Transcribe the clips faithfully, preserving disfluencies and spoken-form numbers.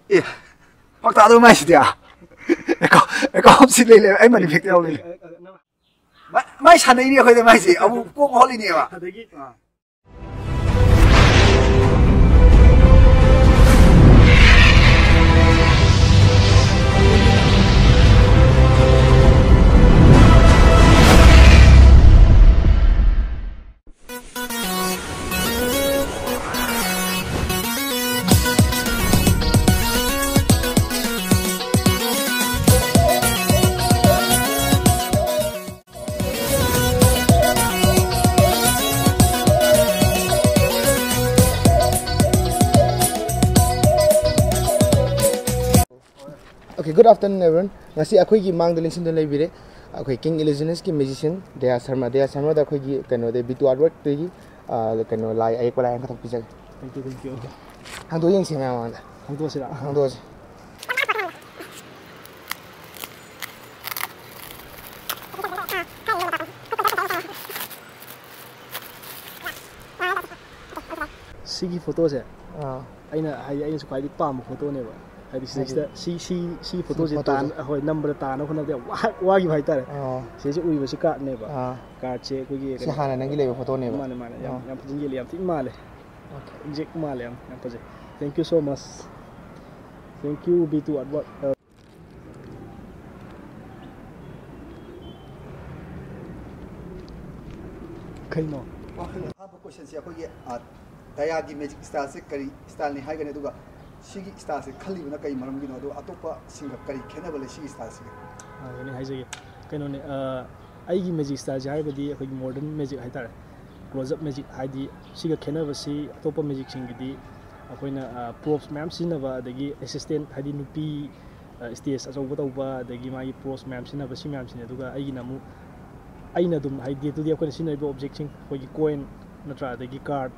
ꯑꯦ, ꯄꯥꯛꯇꯥꯗꯧ ꯃꯥꯏꯁꯤꯗꯤ, ꯑꯦꯀꯥꯎꯟꯁꯤ ꯂꯩ ꯂꯩ, ꯑꯩ ꯃꯅꯤ ꯕꯦꯛꯇ ꯌꯥꯎ ꯂꯩ꯫ ꯃꯥꯏ ꯁꯥꯟꯅꯩꯅꯦ ꯑꯩꯈꯣꯏꯗ, ꯃꯥꯏꯁꯤ ꯑꯃꯨꯛ ꯀꯣꯛ ꯍꯣꯜꯂꯤꯅꯦꯕ꯫ ꯑꯗꯒꯤ Okay, good afternoon, everyone. ꯉꯁꯤ ꯑꯩꯈꯣꯏꯒꯤ ꯃꯥꯡꯗ ꯂꯦꯡꯁꯤꯟꯗꯨꯅ ꯂꯩꯕꯤꯔꯦ ꯑꯩꯈꯣꯏ King Illusionistꯀꯤ musician ꯗꯌꯥ ꯁꯔꯃ꯫ ꯗꯌꯥ ꯁꯔꯃꯗ ꯑꯩꯈꯣꯏꯒꯤ ꯀꯩꯅꯣꯗ B two Artworkꯇꯒꯤ, ꯑ, ꯀꯩꯅꯣ, ꯂꯥꯏ, ꯑꯌꯦꯛꯄ ꯂꯥꯏ ꯑꯃꯈꯛꯇꯪ ꯄꯤꯖꯒꯦ꯫ Thank you, thank you. ꯍꯥꯡꯗꯣꯛꯑ ꯌꯦꯡꯁꯤ ꯃꯌꯥꯝ ꯃꯃꯥꯡꯗ꯫ ꯍꯥꯡꯗꯣꯛꯑꯁꯤꯔꯥ? ꯍꯥꯡꯗꯣꯛꯑꯁꯤ꯫ ꯁꯤꯒꯤ ꯐꯣꯇꯣꯁꯦ ꯑꯥ꯫ ꯑꯩꯅ, ꯍꯥꯏꯗꯤ, ꯑꯩꯅꯁꯨ ꯈ꯭ꯋꯥꯏꯗꯒꯤ ꯄꯥꯝꯕ ꯐꯣꯇꯣꯅꯦꯕ꯫ ꯍꯥꯏꯗꯤ ꯍꯥꯏꯗꯤ ꯁꯤꯗꯩꯁꯤꯗ ꯁꯤ, ꯁꯤ, ꯁꯤ ꯁꯤ ꯐꯣꯇꯣꯁꯦ ꯐꯣꯇꯣꯁꯦ꯫ ꯇꯥꯟ-, ꯍꯣꯏ, ꯅꯝꯕꯗ ꯇꯥꯅꯕ ꯍꯣꯠꯅꯕꯗ ꯌꯥꯝ ꯋꯥ-, ꯋꯥꯈꯤꯕ ꯍꯥꯏꯇꯥꯔꯦ꯫ ꯑꯥ꯫ ꯁꯤꯁꯦ ꯎꯔꯤꯕꯁꯦ cardꯅꯦꯕ꯫ ꯑꯥ꯫ Cardꯁꯦ ꯑꯩꯈꯣꯏꯒꯤ ꯁꯤ ꯀꯩꯅꯣ ꯍꯥꯟꯅ ꯅꯪꯒꯤ ꯂꯩꯕ ꯐꯣꯇꯣꯅꯦꯕ꯫ ꯃꯥꯅꯦ, ꯃꯥꯅꯦ꯫ ꯌꯥꯝ, ꯑꯥ꯫ ꯌꯥꯝ ꯐꯖꯅ ꯌꯦꯛꯂꯤ, ꯌꯥꯝ ꯊꯤꯅ ꯃꯥꯜꯂꯦ꯫ Okay꯫ Exact ꯃꯥꯜꯂꯦ, ꯌꯥꯝ, ꯌꯥꯝ ꯐꯖꯩ꯫ Thank you so much. Thank you, B two Artwork꯫ ꯀꯩꯅꯣ? ꯑꯍꯥꯟꯕ questionꯁꯦ ꯑꯩꯈꯣꯏꯒꯤ, ꯑ, ꯗꯌꯥꯒꯤ magic styleꯁꯦ ꯀꯔꯤ styleꯅꯤ ꯍꯥꯏꯒꯅꯤ? ꯑꯗꯨꯒ ꯁꯤꯒꯤ styleꯁꯦ ꯈꯜꯂꯤꯕꯅ ꯀꯔꯤ ꯃꯔꯝꯒꯤꯅꯣ? ꯑꯗꯨꯒ ꯑꯇꯣꯞꯄꯁꯤꯡꯒ ꯀꯔꯤ ꯈꯦꯠꯅꯕ ꯂꯩ ꯁꯤꯒꯤ styleꯁꯤꯒ? ꯑ, ꯀꯩꯅꯣ ꯍꯥꯏꯖꯒꯦ꯫ ꯀꯩꯅꯣꯅꯦ, ꯑ, ꯑꯩꯒꯤ magic styleꯁꯦ ꯍꯥꯏꯔꯒꯗꯤ ꯑꯩꯈꯣꯏꯒꯤ modern magic ꯍꯥꯏꯇꯥꯔꯦ꯫ Close up magic ꯍꯥꯏꯗꯤ ꯁꯤꯒ ꯈꯦꯠꯅꯕꯁꯤ ꯑꯇꯣꯞꯄ magicꯁꯤꯡꯒꯤꯗꯤ ꯑꯩꯈꯣꯏꯅ, ꯑ, props ꯃꯌꯥꯝ ꯁꯤꯖꯤꯟꯅꯕ, ꯑꯗꯒꯤ assistant ꯍꯥꯏꯗꯤ ꯅꯨꯄꯤ, ꯑ, stage ꯑꯆꯧꯕ ꯇꯧꯕ, ꯑꯗꯒꯤ ꯃꯥꯒꯤ props ꯃꯌꯥꯝ ꯁꯤꯖꯤꯟꯅꯕ, ꯁꯤ ꯃꯌꯥꯝꯁꯤꯅꯤ꯫ ꯑꯗꯨꯒ ꯑꯩꯒꯤꯅ ꯑꯃꯨꯛ ꯑꯩꯅ ꯑꯗꯨꯝ ꯍꯥꯏꯗꯤ day to day ꯑꯩꯈꯣꯏꯅ ꯁꯤꯖꯤꯟꯅꯔꯤꯕ objectꯁꯤꯡ, ꯑꯩꯈꯣꯏꯒꯤ coin ꯅꯠꯇ꯭ꯔꯥ, ꯑꯗꯒꯤ card,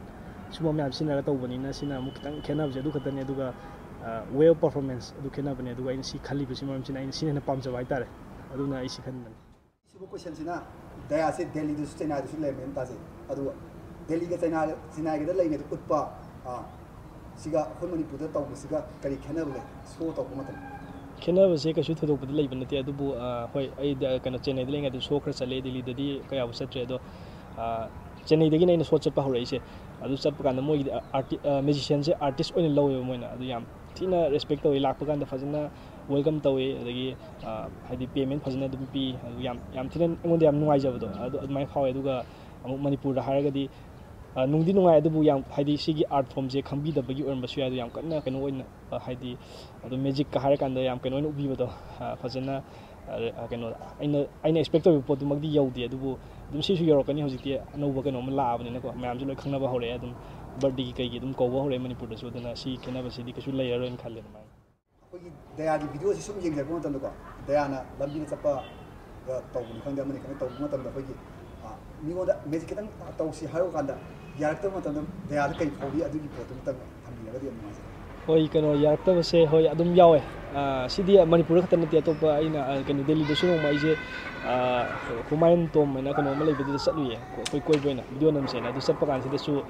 ꯁꯨꯝꯕ ꯃꯌꯥꯝ ꯁꯤꯖꯤꯟꯅꯔꯒ ꯇꯧꯕꯅꯤꯅ ꯁꯤꯅ ꯑꯃꯨꯛ ꯈꯤꯇꯪ ꯈꯦꯠꯅꯕꯁꯦ ꯑꯗꯨ ꯈꯛꯇꯅꯦ꯫ ꯑꯗꯨꯒ, ꯑ, way of performance ꯑꯗꯨ ꯈꯦꯠꯅꯕꯅꯦ꯫ ꯑꯗꯨꯒ ꯑꯩꯅ ꯁꯤ ꯈꯜꯂꯤꯕꯁꯤ ꯃꯔꯝꯁꯤꯅ ꯑꯩꯅ ꯁꯤꯅ ꯍꯦꯟꯅ ꯄꯥꯝꯖꯕ ꯍꯥꯏꯇꯥꯔꯦ꯫ ꯑꯗꯨꯅ ꯑꯩ ꯁꯤ ꯈꯟꯕꯅꯤ꯫ ꯁꯤꯕꯨ questionꯁꯤꯅ ꯗꯌꯥꯁꯦ ꯗꯦꯜꯂꯤꯗꯁꯨ ꯆꯦꯟꯅꯥꯏꯗꯁꯨ ꯂꯩꯔꯝꯃꯦꯅ ꯇꯥꯖꯩ꯫ ꯑꯗꯨꯒ ꯗꯦꯜꯂꯤꯒ ꯆꯩꯅꯥ-, ꯆꯦꯟꯅꯥꯏꯒꯗ ꯂꯩꯔꯤꯉꯩꯗ ꯎꯠꯄ, ꯑ, ꯁꯤꯒ ꯑꯩꯈꯣꯏ ꯃꯅꯤꯄꯨꯔꯗ ꯇꯧꯕꯁꯤꯒ ꯀꯔꯤ ꯈꯦꯠꯅꯕ ꯂꯩ, ꯁꯣ ꯇꯧꯕ ꯃꯇꯝꯗ? ꯈꯦꯠꯅꯕꯁꯦ ꯀꯩꯁꯨ ꯊꯣꯏꯗꯣꯛꯄꯗꯤ ꯂꯩꯕ ꯅꯠꯇꯦ, ꯑꯗꯨꯕꯨ ꯑ, ꯍꯣꯏ, ꯑꯩ ꯗ- ꯀꯩꯅꯣ, ꯆꯦꯟꯅꯩꯗ ꯂꯩꯔꯤꯉꯩꯗ ꯁꯣ ꯈꯔ ꯆꯠꯂꯦ, ꯗꯤꯜꯂꯤꯗꯗꯤ ꯀꯌꯥꯕꯨ ꯆꯠꯇ꯭ꯔꯦ꯫ ꯑꯗꯣ ꯑ, ꯆꯦꯟꯅꯩꯗꯒꯤꯅ ꯑꯩꯅ ꯁꯣ ꯆꯠꯄ ꯍꯧꯔꯛꯏꯁꯦ꯫ ꯑꯗꯨ ꯆꯠꯄ ꯀꯥꯟꯗ ꯃꯣꯏꯒꯤꯗꯤ ꯑꯥꯔꯇꯤ ꯃ꯭ꯌꯨꯖꯤꯁꯤꯌꯥꯟꯁꯦ ꯑꯥꯔꯇꯤꯁ ꯑꯣꯏꯅ ꯂꯧꯋꯦꯕ ꯃꯣꯏꯅ꯫ ꯑꯗꯨ ꯌꯥꯝ ꯊꯤꯅ ꯔꯦꯁꯄꯦꯛ ꯇꯧꯋꯤ, ꯂꯥꯛꯄ ꯀꯥꯟꯗ ꯐꯖꯅ ꯋꯦꯜꯀꯝ ꯇꯧꯋꯤ꯫ ꯑꯗꯒꯤ ꯑ, ꯍꯥꯏꯗꯤ ꯄꯦꯃꯦꯟ ꯐꯖꯅ ꯑꯗꯨꯝ ꯄꯤ꯫ ꯑꯗꯨ ꯌꯥꯝ ꯌꯥꯝ ꯊꯤꯅ ꯑꯩꯉꯣꯟꯗ ꯌꯥꯝ ꯅꯨꯡꯉꯥꯏꯖꯕꯗꯣ ꯑꯗꯨ ꯑꯗꯨꯃꯥꯏꯅ ꯐꯥꯎꯋꯦ꯫ ꯑꯗꯨꯒ ꯑꯃꯨꯛ ꯃꯅꯤꯄꯨꯔꯗ ꯍꯥꯏꯔꯒꯗꯤ ꯑ, ꯅꯨꯡꯗꯤ ꯅꯨꯡꯉꯥꯏ, ꯑꯗꯨꯕꯨ ꯌꯥꯝ, ꯍꯥꯏꯗꯤ, ꯁꯤꯒꯤ ꯑꯥꯔꯠ ꯐꯣꯝꯁꯦ ꯈꯪꯕꯤꯗꯕꯒꯤ ꯑꯣꯏꯔꯝꯕꯁꯨ ꯌꯥꯏ꯫ ꯑꯗꯣ ꯌꯥꯝ ꯀꯟꯅ ꯀꯩꯅꯣ ꯑꯣꯏꯅ, ꯑ, ꯍꯥꯏꯗꯤ, ꯑꯗꯨꯝ ꯃꯦꯖꯤꯛꯀ ꯍꯥꯏꯔꯀꯥꯟꯗ ꯌꯥꯝ ꯀꯩꯅꯣ ꯑꯣꯏꯅ ꯎꯕꯤꯕꯗꯣ, ꯑ, ꯐꯖꯅ, ꯑ, ꯑ, ꯀꯩꯅꯣ, ꯑꯩꯅ ꯑꯩꯅ ꯑꯦꯛꯁꯄꯦꯛ ꯇꯧꯔꯤꯕ ꯄꯣꯠꯇꯨꯃꯛꯇꯤ ꯌꯧꯗꯦ꯫ ꯑꯗꯨꯕꯨ ꯑꯗꯨꯝ ꯁꯤꯁꯨ ꯌꯧꯔꯛꯀꯅꯤ꯫ ꯍꯧꯖꯤꯛꯇꯤ ꯑꯅꯧꯕ ꯀꯩꯅꯣ ꯑꯃ ꯂꯥꯛꯑꯕꯅꯤꯅꯀꯣ, ꯃꯌꯥꯝꯁꯨ ꯂꯣꯏ ꯈꯪꯅꯕ ꯍꯧꯔꯛꯑꯦ꯫ ꯑꯗꯨꯝ ꯕꯥꯔꯗꯦꯒꯤ ꯀꯩꯒꯤ ꯑꯗꯨꯝ ꯀꯧꯕ ꯍꯧꯔꯛꯑꯦ ꯃꯅꯤꯄꯨꯔꯗꯁꯨ꯫ ꯑꯗꯨꯅ ꯁꯤ ꯈꯦꯠꯅꯕꯁꯤꯗꯤ ꯀꯩꯁꯨ ꯂꯩꯔꯔꯣꯏꯅ ꯈꯜꯂꯦ ꯑꯗꯨꯃꯥꯏꯅ꯫ ꯑꯩꯈꯣꯏꯒꯤ ꯗꯌꯥꯒꯤ ꯚꯤꯗꯤꯑꯣꯁꯤ ꯁꯨꯝ ꯌꯦꯡꯖꯔꯛꯄ ꯃꯇꯝꯗꯀꯣ, ꯗꯌꯥꯅ ꯂꯝꯕꯤꯗ ꯆꯠꯄꯗ ꯇꯧꯕꯅꯤ ꯈꯪꯗꯦ, ꯑꯃꯅꯤ ꯈꯪꯗꯦ, ꯇꯧꯕ ꯃꯇꯝꯗ ꯑꯩꯈꯣꯏꯒꯤ, ꯑ, ꯃꯤꯉꯣꯟꯗ ꯃꯦꯖꯤꯛ ꯈꯤꯇꯪ ꯇꯧꯁꯤ ꯍꯥꯏꯔꯨ ꯀꯥꯟꯗ ꯌꯥꯔꯛꯇꯕ ꯃꯇꯝꯗ ꯗꯌꯥꯗ ꯀꯔꯤ ꯐꯥꯎꯏ, ꯑꯗꯨꯒꯤ ꯄꯣꯠꯇꯨ ꯑꯃꯇꯪ ꯊꯝꯕꯤꯔꯒꯗꯤ ꯌꯥꯝ ꯅꯨꯡꯉꯥꯏꯖꯒꯅꯤ꯫ ꯍꯣꯏ, ꯀꯩꯅꯣ, ꯌꯥꯔꯛꯇꯕꯁꯦ, ꯍꯣꯏ, ꯑꯗꯨꯝ ꯌꯥꯎꯋꯦ꯫ ꯑ, ꯁꯤꯗꯤ ꯃꯅꯤꯄꯨꯔꯗ ꯈꯛꯇ ꯅꯠꯇꯦ, ꯑꯇꯣꯞꯄ ꯑꯩꯅ, ꯑ, ꯀꯩꯅꯣ, ꯗꯦꯜꯂꯤꯗꯁꯨ ꯅꯣꯡꯃ ꯑꯩꯁꯦ, ꯑ, ꯍꯨꯃꯥꯌꯨꯟ ꯇꯣꯝ ꯍꯥꯏꯅ ꯀꯩꯅꯣ ꯑꯃ ꯂꯩꯕꯗꯨꯗ ꯆꯠꯂꯨꯏꯌꯦ, ꯑꯩꯈꯣꯏ ꯀꯣꯏꯕ ꯑꯣꯏꯅ ꯚꯤꯗꯤꯑꯣ ꯅꯝꯁꯦꯅ꯫ ꯑꯗꯨ ꯆꯠꯄ ꯀꯥꯟꯁꯤꯗꯁꯨ,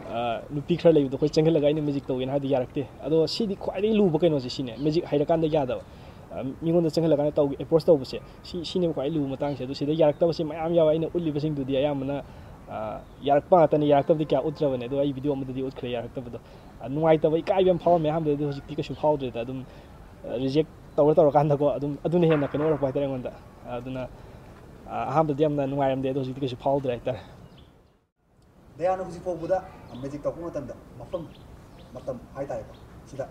ꯑ, ꯅꯨꯄꯤ ꯈꯔ ꯂꯩꯕꯗꯣ ꯑꯩꯈꯣꯏ ꯆꯪꯁꯤꯜꯂꯒ ꯑꯩꯅ ꯃꯦꯖꯤꯛ ꯇꯧꯒꯦꯅ ꯍꯥꯏꯗꯤ ꯌꯥꯔꯛꯇꯦ꯫ ꯑꯗꯣ ꯁꯤꯗꯤ ꯈ꯭ꯋꯥꯏꯗꯒꯤ ꯂꯨꯕ ꯀꯩꯅꯣꯁꯦ ꯁꯤꯅꯦ, ꯃꯦꯖꯤꯛ ꯍꯩꯔꯀꯥꯟꯗ ꯌꯥꯗꯕ꯫ ꯑ, ꯃꯤꯉꯣꯟꯗ ꯆꯪꯁꯤꯜꯂꯀꯥꯟꯗ ꯇꯧ ꯑꯦꯄ꯭ꯔꯣꯁ ꯇꯧꯕꯁꯦ, ꯁꯤ, ꯁꯤꯅꯦꯕ ꯈ꯭ꯋꯥꯏ ꯂꯨꯕ ꯃꯇꯥꯡꯁꯦ꯫ ꯑꯗꯣ ꯁꯤꯗ ꯌꯥꯔꯛꯇꯕꯁꯦ ꯃꯌꯥꯝ ꯌꯥꯎꯋꯦ꯫ ꯑꯩꯅ ꯎꯠꯂꯤꯕꯁꯤꯡꯗꯨꯗꯤ ꯑꯌꯥꯝꯕꯅ, ꯑ, ꯌꯥꯔꯛꯄ ꯉꯥꯛꯇꯅꯦ, ꯌꯥꯔꯛꯇꯕꯗꯤ ꯀꯌꯥ ꯎꯠꯇ꯭ꯔꯕꯅꯦ꯫ ꯑꯗꯣ ꯑꯩ ꯚꯤꯗꯤꯑꯣ ꯑꯃꯗꯗꯤ ꯎꯠꯈ꯭ꯔꯦ ꯌꯥꯔꯛꯇꯕꯗꯣ꯫ ꯑ, ꯅꯨꯡꯉꯥꯏꯇꯕ, ꯏꯀꯥꯏꯕ ꯌꯥꯝ ꯐꯥꯎꯔꯝꯃꯦ ꯑꯍꯥꯟꯕꯗꯗꯤ, ꯍꯧꯖꯤꯛꯇꯤ ꯀꯩꯁꯨ ꯐꯥꯎꯗ꯭ꯔꯦꯗ꯫ ꯑꯗꯨꯝ, ꯑ, ꯔꯤꯖꯦꯛ ꯇꯧꯔ ꯇꯧꯔꯀꯥꯟꯗꯀꯣ, ꯑꯗꯨꯝ ꯑꯗꯨꯅ ꯍꯦꯟꯅ ꯀꯩꯅꯣ ꯑꯣꯏꯔꯛꯄ ꯍꯥꯏꯇꯥꯔꯦ ꯑꯩꯉꯣꯟꯗ꯫ ꯑꯗꯨꯅ, ꯑ, ꯑꯍꯥꯟꯕꯗꯗꯤ ꯌꯥꯝꯅ ꯅꯨꯡꯉꯥꯏꯔꯝꯗꯦ, ꯑꯗꯣ ꯍꯧꯖꯤꯛꯇꯤ ꯀꯩꯁꯨ ꯐꯥꯎꯗ꯭ꯔꯦ ꯍꯥꯏꯇꯥꯔꯦ꯫ ꯗꯌꯥꯅ ꯍꯧꯖꯤꯛ ꯐꯥꯎꯕꯗ ꯃꯦꯖꯤꯛ ꯇꯧꯔꯛꯄ ꯃꯇꯝꯗ ꯃꯐꯝ, ꯃꯇꯝ ꯍꯥꯏꯇꯥꯔꯦꯀꯣ, ꯁꯤꯗ,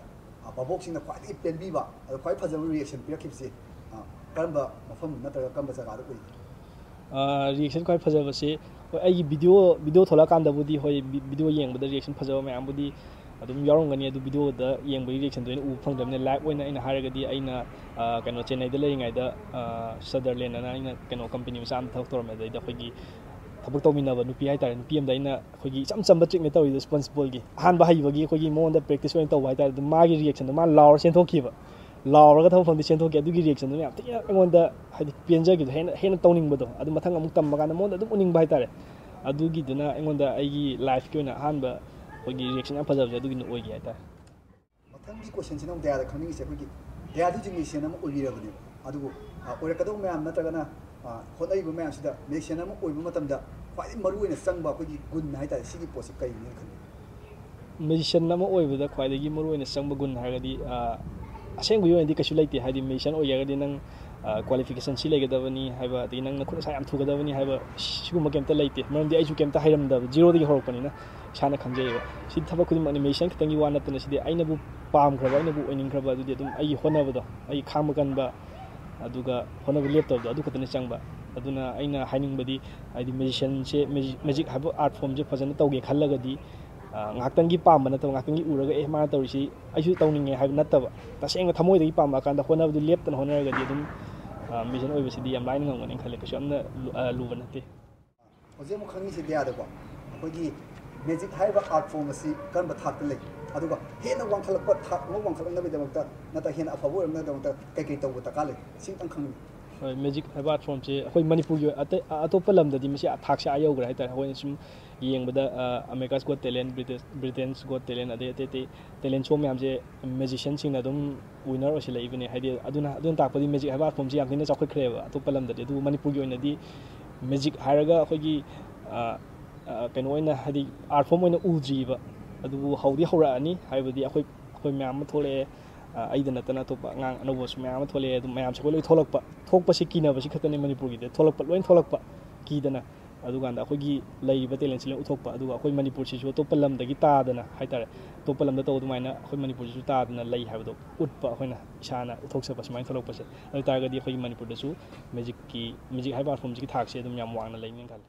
ꯑ, ꯚꯥꯕꯣꯛꯁꯤꯡꯅ ꯈ꯭ꯋꯥꯏꯗꯒꯤ ꯄꯦꯟꯕꯤꯕ, ꯑꯗꯣ ꯈ꯭ꯋꯥꯏ ꯐꯖꯕ ꯔꯤꯌꯦꯛꯁꯟ ꯄꯤꯔꯛꯈꯤꯕꯁꯦ, ꯑ, ꯀꯔꯝꯕ ꯃꯐꯝ ꯅꯠꯇ꯭ꯔꯒ ꯀꯔꯝꯕ ꯖꯒꯥꯗ ꯑꯣꯏꯒꯦ? ꯑ, ꯔꯤꯌꯦꯛꯁꯟ ꯈ꯭ꯋꯥꯏ ꯐꯖꯕꯁꯦ, ꯍꯣꯏ, ꯑꯩꯒꯤ ꯚꯤꯗꯤꯑꯣ, ꯚꯤꯗꯤꯑꯣ ꯊꯣꯛꯂꯛꯑꯀꯥꯟꯗꯕꯨꯗꯤ, ꯍꯣꯏ, ꯚꯤ-, ꯚꯤꯗꯤꯑꯣ ꯌꯦꯡꯕꯗ ꯔꯤꯌꯦꯛꯁꯟ ꯐꯖꯕ ꯃꯌꯥꯝꯕꯨꯗꯤ ꯑꯗꯨꯝ ꯌꯥꯎꯔꯝꯒꯅꯤ꯫ ꯑꯗꯨ ꯚꯤꯗꯤꯑꯣꯗ ꯌꯦꯡꯕꯒꯤ ꯔꯤꯌꯦꯛꯁꯟꯗꯣ ꯑꯩꯅ ꯎꯕ ꯐꯪꯗ꯭ꯔꯕꯅꯤꯅ, ꯂꯥꯏꯚ ꯑꯣꯏꯅ ꯑꯩꯅ ꯍꯥꯏꯔꯒꯗꯤ, ꯑꯩꯅ, ꯑ, ꯀꯩꯅꯣ, ꯆꯦꯟꯅꯥꯏꯗ ꯂꯩꯔꯤꯉꯩꯗ, ꯑ, ꯁꯗꯔꯂꯦꯟ ꯑꯅ ꯑꯩꯅ ꯀꯩꯅꯣ, ꯀꯝꯄꯅꯤ ꯃꯆꯥ ꯑꯃ ꯊꯕꯛ ꯇꯧꯔꯝꯃꯦ꯫ ꯑꯗꯩꯗ ꯑꯩꯈꯣꯏꯒꯤ ꯊꯕꯛ ꯇꯧꯃꯤꯟꯅꯕ ꯅꯨꯄꯤ ꯍꯥꯏꯇꯥꯔꯦ, ꯅꯨꯄꯤ ꯑꯃꯗ ꯑꯩꯅ ꯑꯩꯈꯣꯏꯒꯤ ꯏꯆꯝ ꯆꯝꯕ ꯇ꯭ꯔꯤꯛꯅꯦ ꯇꯧꯔꯤꯗꯣ, ꯁ꯭ꯄꯟꯖ ꯕꯣꯜꯒꯤ ꯑꯍꯥꯟꯕ ꯍꯩꯕꯒꯤ ꯑꯩꯈꯣꯏꯒꯤ ꯃꯉꯣꯟꯗ ꯄ꯭ꯔꯦꯛꯇꯤꯁ ꯑꯣꯏꯅ ꯇꯧꯕ ꯍꯥꯏꯇꯥꯔꯦ꯫ ꯑꯗꯨꯝ ꯃꯥꯒꯤ ꯔꯤꯌꯦꯛꯁꯟꯗꯣ, ꯃꯥ ꯂꯥꯎꯔ ꯆꯦꯟꯊꯣꯛꯈꯤꯕ, ꯂꯥꯎꯔꯒ ꯊꯕꯛ ꯃꯐꯝꯗꯤ ꯆꯦꯟꯊꯣꯛꯈꯤ꯫ ꯑꯗꯨꯒꯤ ꯔꯤꯌꯦꯛꯁꯟꯗꯨꯅ ꯌꯥꯝ ꯊꯤꯅ ꯑꯩꯉꯣꯟꯗ, ꯍꯥꯏꯗꯤ, ꯄꯦꯟꯖꯈꯤꯕꯗꯣ, ꯍꯦꯟꯅ, ꯍꯦꯟꯅ ꯇꯧꯅꯤꯡꯕꯗꯣ, ꯑꯗꯨ ꯃꯊꯪ ꯑꯃꯨꯛ ꯇꯝꯕ ꯀꯥꯟꯗ ꯃꯉꯣꯟꯗ ꯑꯗꯨꯝ ꯎꯅꯤꯡꯕ ꯍꯥꯏꯇꯥꯔꯦ꯫ ꯑꯗꯨꯒꯤꯗꯨꯅ ꯑꯩꯉꯣꯟꯗ ꯑꯩꯒꯤ ꯂꯥꯏꯐꯀꯤ ꯑꯣꯏꯅ ꯑꯍꯥꯟꯕ ꯑꯩꯈꯣꯏꯒꯤ ꯔꯤꯌꯦꯛꯁꯟ ꯌꯥꯝ ꯐꯖꯕꯁꯦ ꯑꯗꯨꯒꯤꯅ ꯑꯣꯏꯒꯤ ꯍꯥꯏꯇꯥꯔꯦ꯫ ꯃꯊꯪꯒꯤ ꯀꯣꯏꯁꯟꯁꯤꯅ ꯑꯃꯨꯛ ꯗꯌꯥꯗ ꯈꯪꯅꯤꯡꯉꯤꯁꯦ, ꯑꯩꯈꯣꯏꯒꯤ ꯗꯌꯥꯗꯤ ꯍꯧꯖꯤꯛ ꯃ꯭ꯌꯨꯖꯤꯁꯤꯌꯥꯟ ꯑꯃ ꯑꯣꯏꯕꯤꯔꯕꯅꯦꯕ, ꯑꯗꯨꯕꯨ ꯑ, ꯑꯣꯏꯔꯛꯀꯗꯧꯕ ꯃꯌꯥꯝ ꯅꯠꯇ꯭ꯔꯒꯅ ꯑ, ꯍꯣꯠꯅꯔꯤꯕ ꯃꯌꯥꯝꯁꯤꯗ ꯃ꯭ꯌꯨꯖꯤꯁꯤꯌꯥꯟ ꯑꯃ ꯑꯣꯏꯕ ꯃꯇꯝꯗ ꯈ꯭ꯋꯥꯏꯗꯒꯤ ꯃꯔꯨꯑꯣꯏꯅ ꯆꯪꯕ ꯑꯩꯈꯣꯏꯒꯤ ꯒꯨꯟ ꯍꯥꯏꯇꯥꯔꯦ, ꯁꯤꯒꯤ ꯄꯣꯠꯁꯤ ꯀꯔꯤꯅꯦꯅ ꯈꯟꯕꯤ? ꯃ꯭ꯌꯨꯖꯤꯁꯤꯌꯥꯟ ꯑꯃ ꯑꯣꯏꯕꯗ ꯈ꯭ꯋꯥꯏꯗꯒꯤ ꯃꯔꯨꯑꯣꯏꯅ ꯆꯪꯕ ꯒꯨꯟ ꯍꯥꯏꯔꯒꯗꯤ, ꯑ, ꯑꯁꯦꯡꯕꯒꯤ ꯑꯣꯏꯅꯗꯤ ꯀꯩꯁꯨ ꯂꯩꯇꯦ꯫ ꯍꯥꯏꯗꯤ ꯃ꯭ꯌꯨꯖꯤꯁꯤꯌꯥꯟ ꯑꯣꯏꯒꯦ ꯍꯥꯏꯔꯒꯗꯤ ꯅꯪ, ꯑ, ꯀ꯭ꯋꯥꯂꯤꯐꯤꯀꯦꯁꯟ ꯁꯤ ꯂꯩꯒꯗꯕꯅꯤ ꯍꯥꯏꯕ, ꯑꯗꯒꯤ ꯅꯪ ꯅꯈꯨꯠ ꯅꯁꯥ ꯌꯥꯝ ꯊꯨꯒꯗꯕꯅꯤ ꯍꯥꯏꯕ, ꯁꯤꯒꯨꯝꯕ ꯀꯩꯝꯇ ꯂꯩꯇꯦ꯫ ꯃꯔꯝꯗꯤ ꯑꯩꯁꯨ ꯀꯩꯝꯇ ꯍꯩꯔꯝꯗꯕ, ꯖꯤꯔꯣꯗꯒꯤ ꯍꯧꯔꯛꯄꯅꯤꯅ ꯏꯁꯥꯅ ꯈꯪꯖꯩꯌꯦꯕ꯫ ꯁꯤ ꯊꯕꯛ ꯈꯨꯗꯤꯡꯃꯛꯅꯤ, ꯃ꯭ꯌꯨꯖꯤꯁꯤꯌꯥꯟ ꯈꯛꯇꯪꯒꯤ ꯋꯥ ꯅꯠꯇꯅ, ꯁꯤꯗꯤ ꯑꯩꯅꯕꯨ ꯄꯥꯝꯈ꯭ꯔꯕ, ꯑꯩꯅꯕꯨ ꯑꯣꯏꯅꯤꯡꯈ꯭ꯔꯕ, ꯑꯗꯨꯗꯤ ꯑꯗꯨꯝ ꯑꯩꯒꯤ ꯍꯣꯠꯅꯕꯗꯣ, ꯑꯩꯒꯤ ꯈꯥꯡꯕ ꯀꯟꯕ, ꯑꯗꯨꯒ ꯍꯣꯠꯅꯕ ꯂꯦꯞꯇꯕꯗꯣ, ꯑꯗꯨ ꯈꯛꯇꯅꯤ ꯆꯪꯕ꯫ ꯑꯗꯨꯅ ꯑꯩꯅ ꯍꯥꯏꯅꯤꯡꯕꯗꯤ, ꯍꯥꯏꯗꯤ ꯃ꯭ꯌꯨꯖꯤꯁꯤꯌꯥꯟꯁꯦ, ꯃ꯭ꯌꯨꯖꯤꯛ, ꯃ꯭ꯌꯨꯖꯤꯛ ꯍꯥꯏꯕ ꯑꯥꯔꯠ ꯐꯣꯝꯁꯦ ꯐꯖꯅ ꯇꯧꯒꯦ ꯈꯜꯂꯒꯗꯤ, ꯑ, ꯉꯥꯏꯍꯥꯛꯇꯪꯒꯤ ꯄꯥꯝꯕ ꯅꯠꯇꯕ, ꯉꯥꯏꯍꯥꯛꯇꯪꯒꯤ ꯎꯔꯒ "ꯑꯦ, ꯃꯥꯅ ꯇꯧꯔꯤꯁꯤ ꯑꯩꯁꯨ ꯇꯧꯅꯤꯡꯉꯦ" ꯍꯥꯏꯕ ꯅꯠꯇꯕ, ꯇꯁꯦꯡꯅ ꯊꯃꯣꯏꯗꯒꯤ ꯄꯥꯝꯃꯛꯑꯀꯥꯟꯗ ꯍꯣꯠꯅꯕꯗꯨ ꯂꯦꯞꯇꯅ ꯍꯣꯠꯅꯔꯒꯗꯤ ꯑꯗꯨꯝ, ꯑ, ꯃ꯭ꯌꯨꯖꯤꯁꯤꯌꯥꯟ ꯑꯣꯏꯕꯁꯤꯗꯤ ꯌꯥꯝ ꯂꯥꯏꯅ ꯉꯝꯒꯅꯤ ꯈꯜꯂꯦ꯫ ꯀꯩꯁꯨ ꯌꯥꯝꯅ ꯂꯨ-, ꯑ, ꯂꯨꯕ ꯅꯠꯇꯦ꯫ ꯍꯧꯖꯤꯛ ꯑꯃꯨꯛ ꯈꯪꯉꯤꯁꯦ ꯗꯌꯥꯗꯀꯣ, ꯑꯩꯈꯣꯏꯒꯤ ꯃ꯭ꯌꯨꯖꯤꯛ ꯍꯥꯏꯔꯤꯕ ꯑꯥꯔꯠ ꯐꯣꯝ ꯑꯁꯤ ꯀꯔꯝꯕ ꯊꯥꯛꯇ ꯂꯩ? ꯑꯗꯨꯒ ꯍꯦꯟꯅ ꯋꯥꯡꯈꯠꯂꯛꯄ, ꯊꯥꯛ ꯑꯃ ꯋꯥꯡꯈꯠꯂꯛꯅꯕꯒꯤꯗꯃꯛꯇ ꯅꯠꯇ꯭ꯔꯒ ꯍꯦꯟꯅ ꯑꯐꯕ ꯑꯣꯏꯔꯛꯅꯕꯒꯤꯗꯃꯛꯇ ꯀꯩ ꯀꯩ ꯇꯧꯕ ꯗꯔꯀꯥꯔ ꯂꯩ? ꯁꯤꯝꯇꯪ ꯈꯪꯅꯤꯡꯉꯤ꯫ ꯍꯣꯏ, ꯃ꯭ꯌꯨꯖꯤꯛ ꯍꯥꯏꯕ ꯑꯥꯔꯠ ꯐꯣꯝꯁꯦ ꯑꯩꯈꯣꯏ ꯃꯅꯤꯄꯨꯔꯒꯤ ꯑꯣꯏ-, ꯑꯇꯩ, ꯑ-, ꯑꯇꯣꯞꯄ ꯂꯝꯗꯗꯤ ꯃꯁꯤ ꯊꯥꯛꯁꯦ ꯑꯥ ꯌꯧꯈ꯭ꯔꯦ ꯍꯥꯏꯇꯥꯔꯦ꯫ ꯑꯩꯈꯣꯏꯅ ꯁꯨꯝ ꯌꯦꯡꯕꯗ, ꯑ, America's Got Talent, British, Britain's Got Talent, ꯑꯗꯩ ꯑꯇꯩ ꯑꯇꯩ ꯇꯦꯂꯦꯟ ꯁꯣ ꯃꯌꯥꯝꯁꯦ ꯃ꯭ꯌꯨꯖꯤꯁꯤꯌꯥꯟꯁꯤꯡꯅ ꯑꯗꯨꯝ ꯋꯤꯟꯅꯔ ꯑꯣꯏꯁꯤꯜꯂꯛꯏꯕꯅꯦ꯫ ꯍꯥꯏꯗꯤ ꯑꯗꯨꯅ, ꯑꯗꯨꯅ ꯇꯥꯛꯄꯗꯤ ꯃ꯭ꯌꯨꯖꯤꯛ ꯍꯥꯏꯕ ꯑꯥꯔꯠ ꯐꯣꯝꯁꯤ ꯌꯥꯝ ꯊꯤꯅ ꯆꯥꯎꯈꯠꯈ꯭ꯔꯦꯕ ꯑꯇꯣꯞꯄ ꯂꯝꯗꯗꯤ꯫ ꯑꯗꯨꯕꯨ ꯃꯅꯤꯄꯨꯔꯒꯤ ꯑꯣꯏꯅꯗꯤ ꯃ꯭ꯌꯨꯖꯤꯛ ꯍꯥꯏꯔꯒ ꯑꯩꯈꯣꯏꯒꯤ, ꯑ, ꯑ, ꯀꯩꯅꯣ ꯑꯣꯏꯅ, ꯍꯥꯏꯗꯤ ꯑꯥꯔꯠ ꯐꯣꯝ ꯑꯣꯏꯅ ꯎꯗ꯭ꯔꯤꯕ꯫ ꯑꯗꯨꯕꯨ ꯍꯧꯗꯤ ꯍꯧꯔꯛꯑꯅꯤ, ꯍꯥꯏꯕꯗꯤ ꯑꯩꯈꯣꯏ, ꯑꯩꯈꯣꯏ ꯃꯌꯥꯝ ꯑꯃ ꯊꯣꯛꯂꯛꯑꯦ꯫ ꯑ, ꯑꯩꯗ ꯅꯠꯇꯅ ꯑꯇꯣꯞꯄ ꯑꯉꯥꯡ ꯑꯅꯧꯕꯁꯨ ꯃꯌꯥꯝ ꯑꯃ ꯊꯣꯛꯂꯛꯑꯦ꯫ ꯑꯗꯨꯝ ꯃꯌꯥꯝꯁꯦ ꯑꯩꯈꯣꯏ ꯂꯣꯏ ꯊꯣꯛꯂꯛꯄ, ꯊꯣꯛꯄꯁꯤ ꯀꯤꯅꯕꯁꯤ ꯈꯛꯇꯅꯤ ꯃꯅꯤꯄꯨꯔꯒꯤꯗꯤ꯫ ꯊꯣꯛꯂꯛꯄ, ꯂꯣꯏ ꯊꯣꯛꯂꯛꯄ ꯀꯤꯗꯅ꯫ ꯑꯗꯨꯀꯥꯟꯗ ꯑꯩꯈꯣꯏꯒꯤ ꯂꯩꯔꯤꯕ ꯇꯦꯂꯦꯟꯁꯤ ꯂꯣꯏ ꯎꯠꯊꯣꯛꯄ, ꯑꯗꯨꯒ ꯑꯩꯈꯣꯏ ꯃꯅꯤꯄꯨꯔꯁꯤꯁꯨ ꯑꯇꯣꯞꯄ ꯂꯝꯗꯒꯤ ꯇꯥꯗꯅ ꯍꯥꯏꯇꯥꯔꯦ, ꯑꯇꯣꯞꯄ ꯂꯝꯗ ꯇꯧꯕ ꯑꯗꯨꯃꯥꯏꯅ ꯑꯩꯈꯣꯏ ꯃꯅꯤꯄꯨꯔꯁꯤꯁꯨ ꯇꯥꯗꯅ ꯂꯩ ꯍꯥꯏꯕꯗꯣ ꯎꯠꯄ, ꯑꯩꯈꯣꯏꯅ ꯏꯁꯥꯅ ꯎꯠꯊꯣꯛꯆꯕ ꯁꯨꯃꯥꯏꯅ ꯊꯣꯛꯂꯛꯄꯁꯦ꯫ ꯑꯗꯨ ꯑꯣꯏ ꯇꯥꯔꯒꯗꯤ ꯑꯩꯈꯣꯏꯒꯤ ꯃꯅꯤꯄꯨꯔꯗꯁꯨ ꯃ꯭ꯌꯨꯖꯤꯛꯀꯤ, ꯃ꯭ꯌꯨꯖꯤꯛ ꯍꯥꯏꯕ ꯑꯥꯔꯠ ꯐꯣꯝꯁꯤꯒꯤ ꯊꯥꯛꯁꯦ ꯑꯗꯨꯝ ꯌꯥꯝ ꯋꯥꯡꯅ ꯂꯩꯅꯤꯅ ꯈꯜꯂꯤ꯫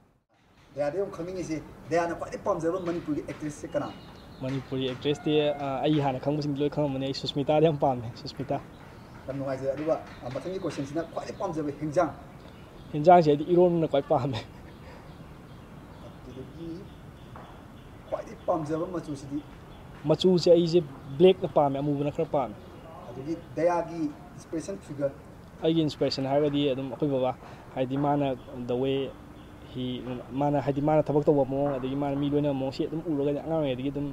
ꯗꯌꯥꯗ ꯑꯃꯨꯛ ꯈꯪꯅꯤꯡꯉꯤꯁꯦ, ꯗꯌꯥꯅ ꯈ꯭ꯋꯥꯏꯗꯒꯤ ꯄꯥꯝꯖꯕ ꯃꯅꯤꯄꯨꯔꯒꯤ ꯑꯦꯛꯇ꯭ꯔꯦꯁꯁꯦ ꯀꯅꯥ? ꯃꯅꯤꯄꯨꯔꯤ ꯑꯦꯛꯇ꯭ꯔꯦꯁꯇꯤ, ꯑ, ꯑꯩ ꯍꯥꯟꯅ ꯈꯪꯕꯁꯤꯡꯗꯤ ꯂꯣꯏ ꯈꯪꯉꯝꯃꯅꯤ꯫ ꯑꯩ ꯁꯨꯁꯃꯤꯇꯥꯗꯤ ꯌꯥꯝ ꯄꯥꯝꯃꯦ, ꯁꯨꯁꯃꯤꯇꯥ꯫ ꯌꯥꯝ ꯅꯨꯡꯉꯥꯏꯖꯔꯦ꯫ ꯑꯗꯨꯒ, ꯑ, ꯃꯊꯪꯒꯤ ꯀꯣꯏꯁꯟꯁꯤꯅ ꯈ꯭ꯋꯥꯏꯗꯒꯤ ꯄꯥꯝꯖꯕ ꯍꯤꯟꯖꯥꯡ? ꯍꯤꯟꯖꯥꯡꯁꯦ ꯑꯩꯗꯤ ꯏꯔꯣꯟꯕꯅ ꯈ꯭ꯋꯥꯏ ꯄꯥꯝꯃꯦ꯫ ꯑꯗꯨꯗꯒꯤ ꯈ꯭ꯋꯥꯏꯗꯒꯤ ꯄꯥꯝꯖꯕ ꯃꯆꯨꯁꯤꯗꯤ? ꯃꯆꯨꯁꯦ ꯑꯩꯁꯦ ꯕ꯭ꯂꯦꯛꯅ ꯄꯥꯝꯃꯦ, ꯑꯃꯨꯕꯅ ꯈꯔ ꯄꯥꯝꯃꯦ꯫ ꯑꯗꯒꯤ ꯗꯌꯥꯒꯤ ꯏꯟꯁꯄꯤꯔꯦꯁꯟ ꯐꯤꯒꯔ? ꯑꯩꯒꯤ ꯏꯟꯁꯄꯤꯔꯦꯁꯟ ꯍꯥꯏꯔꯒꯗꯤ ꯑꯗꯨꯝ ꯑꯩꯈꯣꯏ ꯕꯕꯥ, ꯍꯥꯏꯗꯤ ꯃꯥꯅ the way ꯍꯤ ꯃꯥꯅ, ꯍꯥꯏꯗꯤ, ꯃꯥꯅ ꯊꯕꯛ ꯇꯧꯕ ꯃꯑꯣꯡ, ꯑꯗꯒꯤ ꯃꯥꯅ ꯃꯤ ꯂꯣꯏꯅꯕ ꯃꯑꯣꯡꯁꯤ ꯑꯗꯨꯝ ꯎꯔꯒꯗꯤ ꯑꯉꯥꯡ ꯑꯣꯏꯔꯤꯉꯩꯗꯒꯤ ꯑꯗꯨꯝ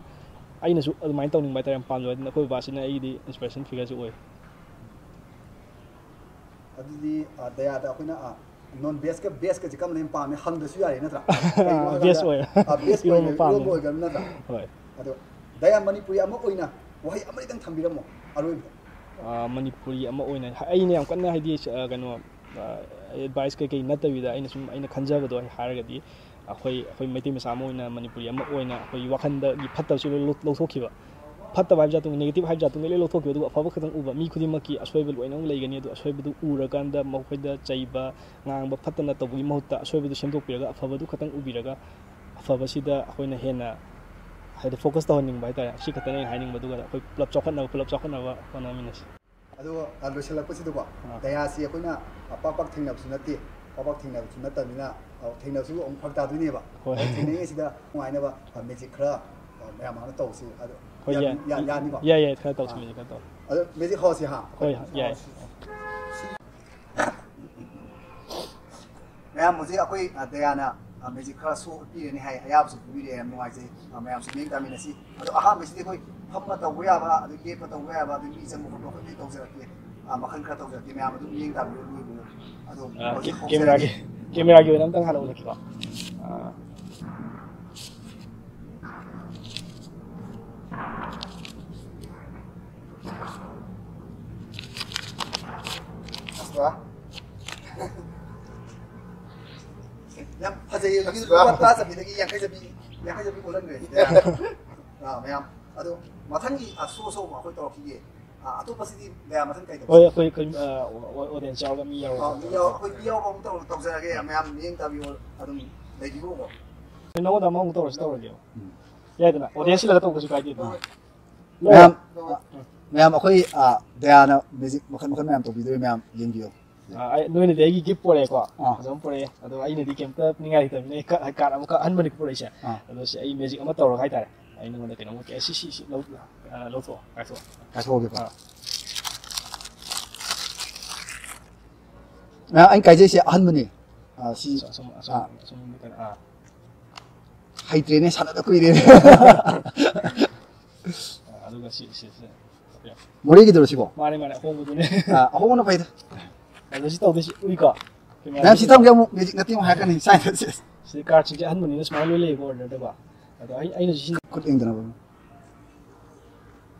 ꯑꯩꯅꯁꯨ ꯑꯗꯨꯃꯥꯏꯅ ꯇꯧꯅꯤꯡꯕ ꯍꯥꯏꯇꯥꯔꯦ, ꯌꯥꯝ ꯄꯥꯝꯖꯕ꯫ ꯑꯗꯨꯅ ꯑꯩꯈꯣꯏ ꯕꯕꯥꯁꯤꯅ ꯑꯩꯒꯤꯗꯤ inspiration figureꯁꯨ ꯑꯣꯏ꯫ ꯑꯗꯨꯗꯤ, ꯑ, ꯗꯌꯥꯗ ꯑꯩꯈꯣꯏꯅ, ꯑ, non vegꯀ vegꯀꯁꯦ ꯀꯔꯝꯕꯅ ꯍꯦꯟꯅ ꯄꯥꯝꯃꯦ ꯍꯪꯗ꯭ꯔꯁꯨ ꯌꯥꯔꯦ, ꯅꯠꯇ꯭ꯔꯥ? ꯀꯩꯒꯤꯅꯣ ꯍꯥꯏ ꯀꯥꯟꯗ, veg ꯑꯣꯏ꯫ ꯑ, veg ꯏꯔꯣꯝꯕ ꯑꯣꯏꯕ, ꯄꯥꯝꯃꯦ꯫ ꯏꯔꯣꯝꯕ ꯑꯣꯏꯈ꯭ꯔꯕꯅꯤ, ꯅꯠꯇ꯭ꯔꯥ? ꯍꯣꯏ꯫ ꯑꯗꯣ ꯗꯌꯥ, ꯃꯅꯤꯄꯨꯔꯤ ꯑꯃ ꯑꯣꯏꯅ ꯋꯥꯍꯩ ꯑꯃꯅꯤꯗꯪ ꯊꯝꯕꯤꯔꯝꯃꯣ ꯑꯔꯣꯏꯕꯗ꯫ ꯑ, ꯃꯅꯤꯄꯨꯔꯤ ꯑꯃ ꯑꯣꯏꯅ, ꯑꯩꯅ ꯌꯥꯝ ꯀꯟꯅ, ꯍꯥꯏꯗꯤ, ꯑ, ꯀꯩꯅꯣ, ꯑ, advice ꯀꯩꯀꯩ ꯅꯠꯇꯕꯤꯗ, ꯑꯩꯅ ꯁꯨꯝ, ꯑꯩꯅ ꯈꯟꯖꯕꯗꯣ ꯍꯥꯏꯔꯒꯗꯤ, ꯑꯩꯈꯣꯏ, ꯑꯩꯈꯣꯏ ꯃꯩꯇꯩ ꯃꯆꯥ ꯑꯃ ꯑꯣꯏꯅ, ꯃꯅꯤꯄꯨꯔꯤ ꯑꯃ ꯑꯣꯏꯅ, ꯑꯩꯈꯣꯏꯒꯤ ꯋꯥꯈꯜꯗꯒꯤ ꯐꯠꯇꯕꯁꯤ ꯂꯣꯏ ꯂꯧ-, ꯂꯧꯊꯣꯛꯈꯤꯕ, ꯐꯠꯇꯕ ꯍꯥꯏꯕ ꯖꯥꯠꯇꯨ, negative ꯍꯥꯏꯕ ꯖꯥꯠꯇꯨ ꯂꯣꯏ ꯂꯧꯊꯣꯛꯈꯤꯕ, ꯑꯗꯨꯒ ꯑꯐꯕ ꯈꯛꯇꯪ ꯎꯕ, ꯃꯤ ꯈꯨꯗꯤꯡꯃꯛꯀꯤ ꯑꯁꯣꯏꯕ ꯂꯣꯏꯅꯃꯛ ꯂꯩꯒꯅꯤ, ꯑꯗꯨ ꯑꯁꯣꯏꯕꯗꯨ ꯎꯔꯀꯥꯟꯗ ꯃꯈꯣꯏꯗ ꯆꯩꯕ, ꯉꯥꯡꯕ ꯐꯠꯇꯅ ꯇꯧꯕꯒꯤ ꯃꯍꯨꯠꯇ, ꯑꯁꯣꯏꯕꯗꯨ ꯁꯦꯝꯗꯣꯛꯄꯤꯔꯒ, ꯑꯐꯕꯗꯨ ꯈꯛꯇꯪ ꯎꯕꯤꯔꯒ, ꯑꯐꯕꯁꯤꯗ ꯑꯩꯈꯣꯏꯅ ꯍꯦꯟꯅ, ꯍꯥꯏꯗꯤ, focus ꯇꯧꯍꯟꯅꯤꯡꯕ ꯍꯥꯏꯇꯥꯔꯦ꯫ ꯁꯤ ꯈꯛꯇꯅꯦ ꯑꯩꯅ ꯍꯥꯏꯅꯤꯡꯕ꯫ ꯑꯗꯨꯒ ꯑꯩꯈꯣꯏ ꯄꯨꯂꯞ ꯆꯥꯎꯈꯠꯅꯕ, ꯄꯨꯂꯞ ꯆꯥꯎꯈꯠꯅꯕ ꯍꯣꯠꯅꯃꯤꯟꯅꯁꯤ꯫ ꯑꯗꯨꯒ, ꯑ, ꯂꯣꯏꯁꯤꯜꯂꯛꯄꯁꯤꯗꯀꯣ, ꯑꯥ꯫ ꯗꯌꯥꯁꯤ ꯑꯩꯈꯣꯏꯅ, ꯑ, ꯄꯥꯛ ꯄꯥꯛ ꯊꯦꯡꯅꯕꯁꯨ ꯅꯠꯇꯦ, ꯄꯥꯛ ꯄꯥꯛ ꯊꯦꯡꯅꯕꯁꯨ ꯅꯠꯇꯕꯅꯤꯅ, ꯑ, ꯊꯦꯡꯅꯕꯁꯨ ꯑꯃꯨꯛ ꯐꯔꯛ ꯇꯥꯗꯣꯏꯅꯦꯕ꯫ ꯍꯣꯏ꯫ ꯑꯗꯣ ꯊꯦꯡꯅꯅꯤꯡꯉꯩꯁꯤꯗ ꯅꯨꯡꯉꯥꯏꯅꯕ, ꯑ, magic ꯈꯔ, ꯑ, ꯃꯌꯥꯝ ꯑꯃ ꯇꯧꯁꯤ꯫ ꯑꯗꯣ ꯍꯣꯏ, ꯌꯥꯅꯤ-, ꯌꯥꯏ꯫ ꯌꯥ-, ꯌꯥꯅꯤꯀꯣ? ꯌꯥꯏ, ꯌꯥꯏ, ꯈꯔ ꯇꯧꯁꯤ, ꯑꯥ꯫ Magic ꯈꯔ ꯇꯧ꯫ ꯑꯗꯣ magic ꯍꯧꯔꯁꯤ ꯍꯥ? ꯍꯣꯏ, ꯌꯥꯏ꯫ ꯃꯌꯥꯝ, ꯍꯧꯖꯤꯛ ꯑꯩꯈꯣꯏ, ꯑ, ꯗꯌꯥꯅ, ꯑ, magic ꯈꯔ show ꯎꯠꯄꯤꯔꯅꯤ ꯍꯥꯏ, ꯑꯌꯥꯕꯁꯨ ꯄꯤꯕꯤꯔꯦ, ꯌꯥꯝ ꯅꯨꯡꯉꯥꯏꯖꯩ꯫ ꯑ, ꯃꯌꯥꯝꯁꯨ ꯃꯤꯠꯌꯦꯡ ꯇꯥꯃꯤꯟꯅꯁꯤ꯫ ꯑꯗꯣ ꯑꯍꯥꯟꯕꯁꯤꯗꯤ ꯑꯩꯈꯣꯏ ꯐꯝꯃ ꯇꯧꯕ ꯌꯥꯕ, ꯑꯗꯨ ꯂꯦꯞꯄ ꯇꯧꯕ ꯌꯥꯕ, ꯑꯗꯨ ꯃꯤ ꯆꯪꯕ ꯈꯣꯠꯄ ꯑꯩꯈꯣꯏ ꯂꯣꯏ ꯇꯧꯖꯔꯛꯀꯦ꯫ ꯑ, ꯃꯈꯜ ꯈꯔ ꯇꯧꯖꯔꯛꯀꯦ, ꯃꯌꯥꯝ ꯑꯗꯨꯝ ꯃꯤꯠꯌꯦꯡ ꯇꯥꯕꯤꯔꯣ ꯂꯣꯏꯕ꯫ ꯑꯗꯣ ꯑ, ꯍꯧꯖꯤꯛ ꯀꯦ-, ꯍꯧꯖꯔꯒꯦ꯫ Cameraꯒꯤ, cameraꯒꯤ ꯑꯣꯏꯅ ꯑꯝꯇꯪ ꯍꯥꯟꯅ ꯎꯠꯂꯛꯀꯦꯀꯣ꯫ ꯑ꯫ ꯑꯁ, ꯌꯥꯝ ꯐꯖꯩꯌꯦ꯫ ꯃꯤꯗꯨ ꯂꯨꯄꯥ ꯇꯔꯥ ꯆꯞꯄꯤꯗꯒꯤ ꯌꯥꯡꯈꯩ ꯆꯞꯄꯤ, ꯌꯥꯡꯈꯩ ꯆꯞꯄꯤ ꯑꯣꯜꯍꯟꯈ꯭ꯔꯦ꯫ ꯑꯥ, ꯃꯌꯥꯝ꯫ ꯑꯗꯣ ꯃꯊꯪꯒꯤ, ꯑ, show, show ꯑꯃ ꯑꯩꯈꯣꯏ ꯇꯧꯔꯛꯈꯤꯒꯦ꯫ ꯑ, ꯑꯇꯣꯞꯄꯁꯤꯗꯤ ꯃꯌꯥꯝ ꯃꯊꯪ ꯀꯩ ꯇꯧꯁꯤ? ꯍꯣꯏ, ꯑꯩꯈꯣꯏ, ꯑꯩꯈꯣꯏ, ꯑ, ꯑꯣ-, ꯑꯣ-, audience ꯌꯥꯎꯔꯒ ꯃꯤ ꯌꯥꯎꯔꯒ ꯑ, ꯃꯤ ꯌꯥꯎ-, ꯑꯩꯈꯣꯏ ꯃꯤ ꯌꯥꯎꯕ ꯑꯃ ꯇꯧ-, ꯇꯧꯖꯔꯒꯦ꯫ ꯃꯌꯥꯝ ꯃꯤꯠꯌꯦꯡ ꯇꯥꯕꯤꯌꯣ, ꯑꯗꯨꯝ ꯂꯩꯕꯤꯔꯣꯀꯣ꯫ ꯅꯉꯣꯟꯗ ꯑꯃꯃꯨꯛ ꯇꯧꯔꯁꯨ ꯇꯧꯔꯒꯦꯕ꯫ ꯎꯝ꯫ ꯌꯥꯏꯗꯅ? Audience ꯁꯤꯜꯂꯒ ꯇꯧꯕꯁꯨ ꯀꯥꯏꯗꯦꯗꯅ꯫ ꯃꯌꯥꯝ, ꯃꯌꯥꯝ, ꯑꯩꯈꯣꯏ, ꯑ, ꯗꯌꯥꯅ magic ꯃꯈꯜ ꯃꯈꯜ ꯃꯌꯥꯝ ꯇꯧꯕꯤꯗꯣꯏ, ꯃꯌꯥꯝ ꯌꯦꯡꯕꯤꯌꯨ꯫ ꯑ, ꯑꯩ, ꯅꯣꯏꯅꯗꯤ ꯑꯩꯒꯤ gift ꯄꯣꯔꯛꯑꯦꯀꯣ꯫ ꯑꯥ꯫ ꯐꯖꯕ ꯄꯣꯔꯛꯑꯦ꯫ ꯑꯗꯣ ꯑꯩꯅꯗꯤ ꯀꯩꯝꯇ ꯄꯤꯅꯤꯡꯉꯥꯏ ꯂꯩꯇꯕꯅꯤꯅ ꯑꯩ card, card ꯑꯃꯈꯛ ꯑꯍꯟꯕꯅꯤ ꯄꯣꯔꯛꯏꯁꯦ꯫ ꯑꯥ꯫ ꯑꯗꯣ ꯁꯤ ꯑꯩ magic ꯑꯃ ꯇꯧꯔꯒ ꯍꯥꯏꯇꯥꯔꯦ꯫ ꯑꯩ ꯅꯉꯣꯟꯗ ꯀꯩꯅꯣꯝꯃ ꯀꯦ-, ꯁꯤ, ꯁꯤ, ꯁꯤ ꯂꯧ-, ꯑ, ꯂꯧꯊꯣꯛꯑꯣ, ꯀꯥꯏꯊꯣꯛꯑꯣ꯫ ꯀꯥꯏꯊꯣꯛꯑꯒꯦꯀꯣ꯫ ꯑꯥ꯫ ꯑ, ꯑꯩꯅ ꯀꯥꯏꯖꯩꯁꯦ ꯑꯍꯟꯕꯅꯤ꯫ ꯑꯥ, ꯁꯤ, ꯑꯁꯣꯝ, ꯑꯁꯣꯝ, ꯑꯥ꯫ ꯑꯁꯣꯝ ꯀꯩꯅꯣ, ꯑꯥ꯫ ꯍꯩꯇ꯭ꯔꯦꯅꯦ, ꯁꯥꯟꯅꯗ ꯀꯨꯏꯔꯦꯅꯦ꯫ ꯑꯥ, ꯑꯗꯨꯒ ꯁꯤ, ꯁꯤ, ꯁꯤ꯫ ꯃꯣꯔꯦꯒꯤꯗꯨꯔꯣ ꯁꯤꯕꯣ? ꯃꯥꯅꯦ, ꯃꯥꯅꯦ, ꯑꯍꯣꯡꯕꯗꯨꯅꯦ꯫ ꯑꯥ, ꯑꯍꯣꯡꯕꯅ ꯐꯩꯗ꯫ ꯑꯗꯣ ꯁꯤ ꯇꯧꯗꯣꯏꯁꯤ ꯎꯏꯀꯣ? ꯀꯦꯃꯦꯔꯥ ꯃꯌꯥꯝ ꯁꯤ ꯊꯝꯒꯦ, ꯑꯃꯨꯛ ꯃꯦꯖꯤꯛ ꯅꯠꯇꯦ ꯑꯃꯨꯛ ꯍꯥꯏꯔꯛꯀꯅꯤ, ꯁꯥꯏꯟ ꯇꯧꯁꯦ꯫ ꯁꯤꯗꯤ ꯀꯥꯔꯠꯁꯤꯡꯁꯦ ꯑꯍꯟꯕꯅꯤꯅ ꯁꯨꯃꯥꯏꯅ ꯂꯣꯏ ꯂꯩꯌꯦꯀꯣ, ꯑꯣꯔꯗꯔꯗꯀꯣ꯫ ꯑꯗꯣ ꯑꯩ, ꯑꯩꯅꯁꯨ ꯁꯤ ꯈꯨꯠ ꯌꯦꯡꯗꯅꯕ꯫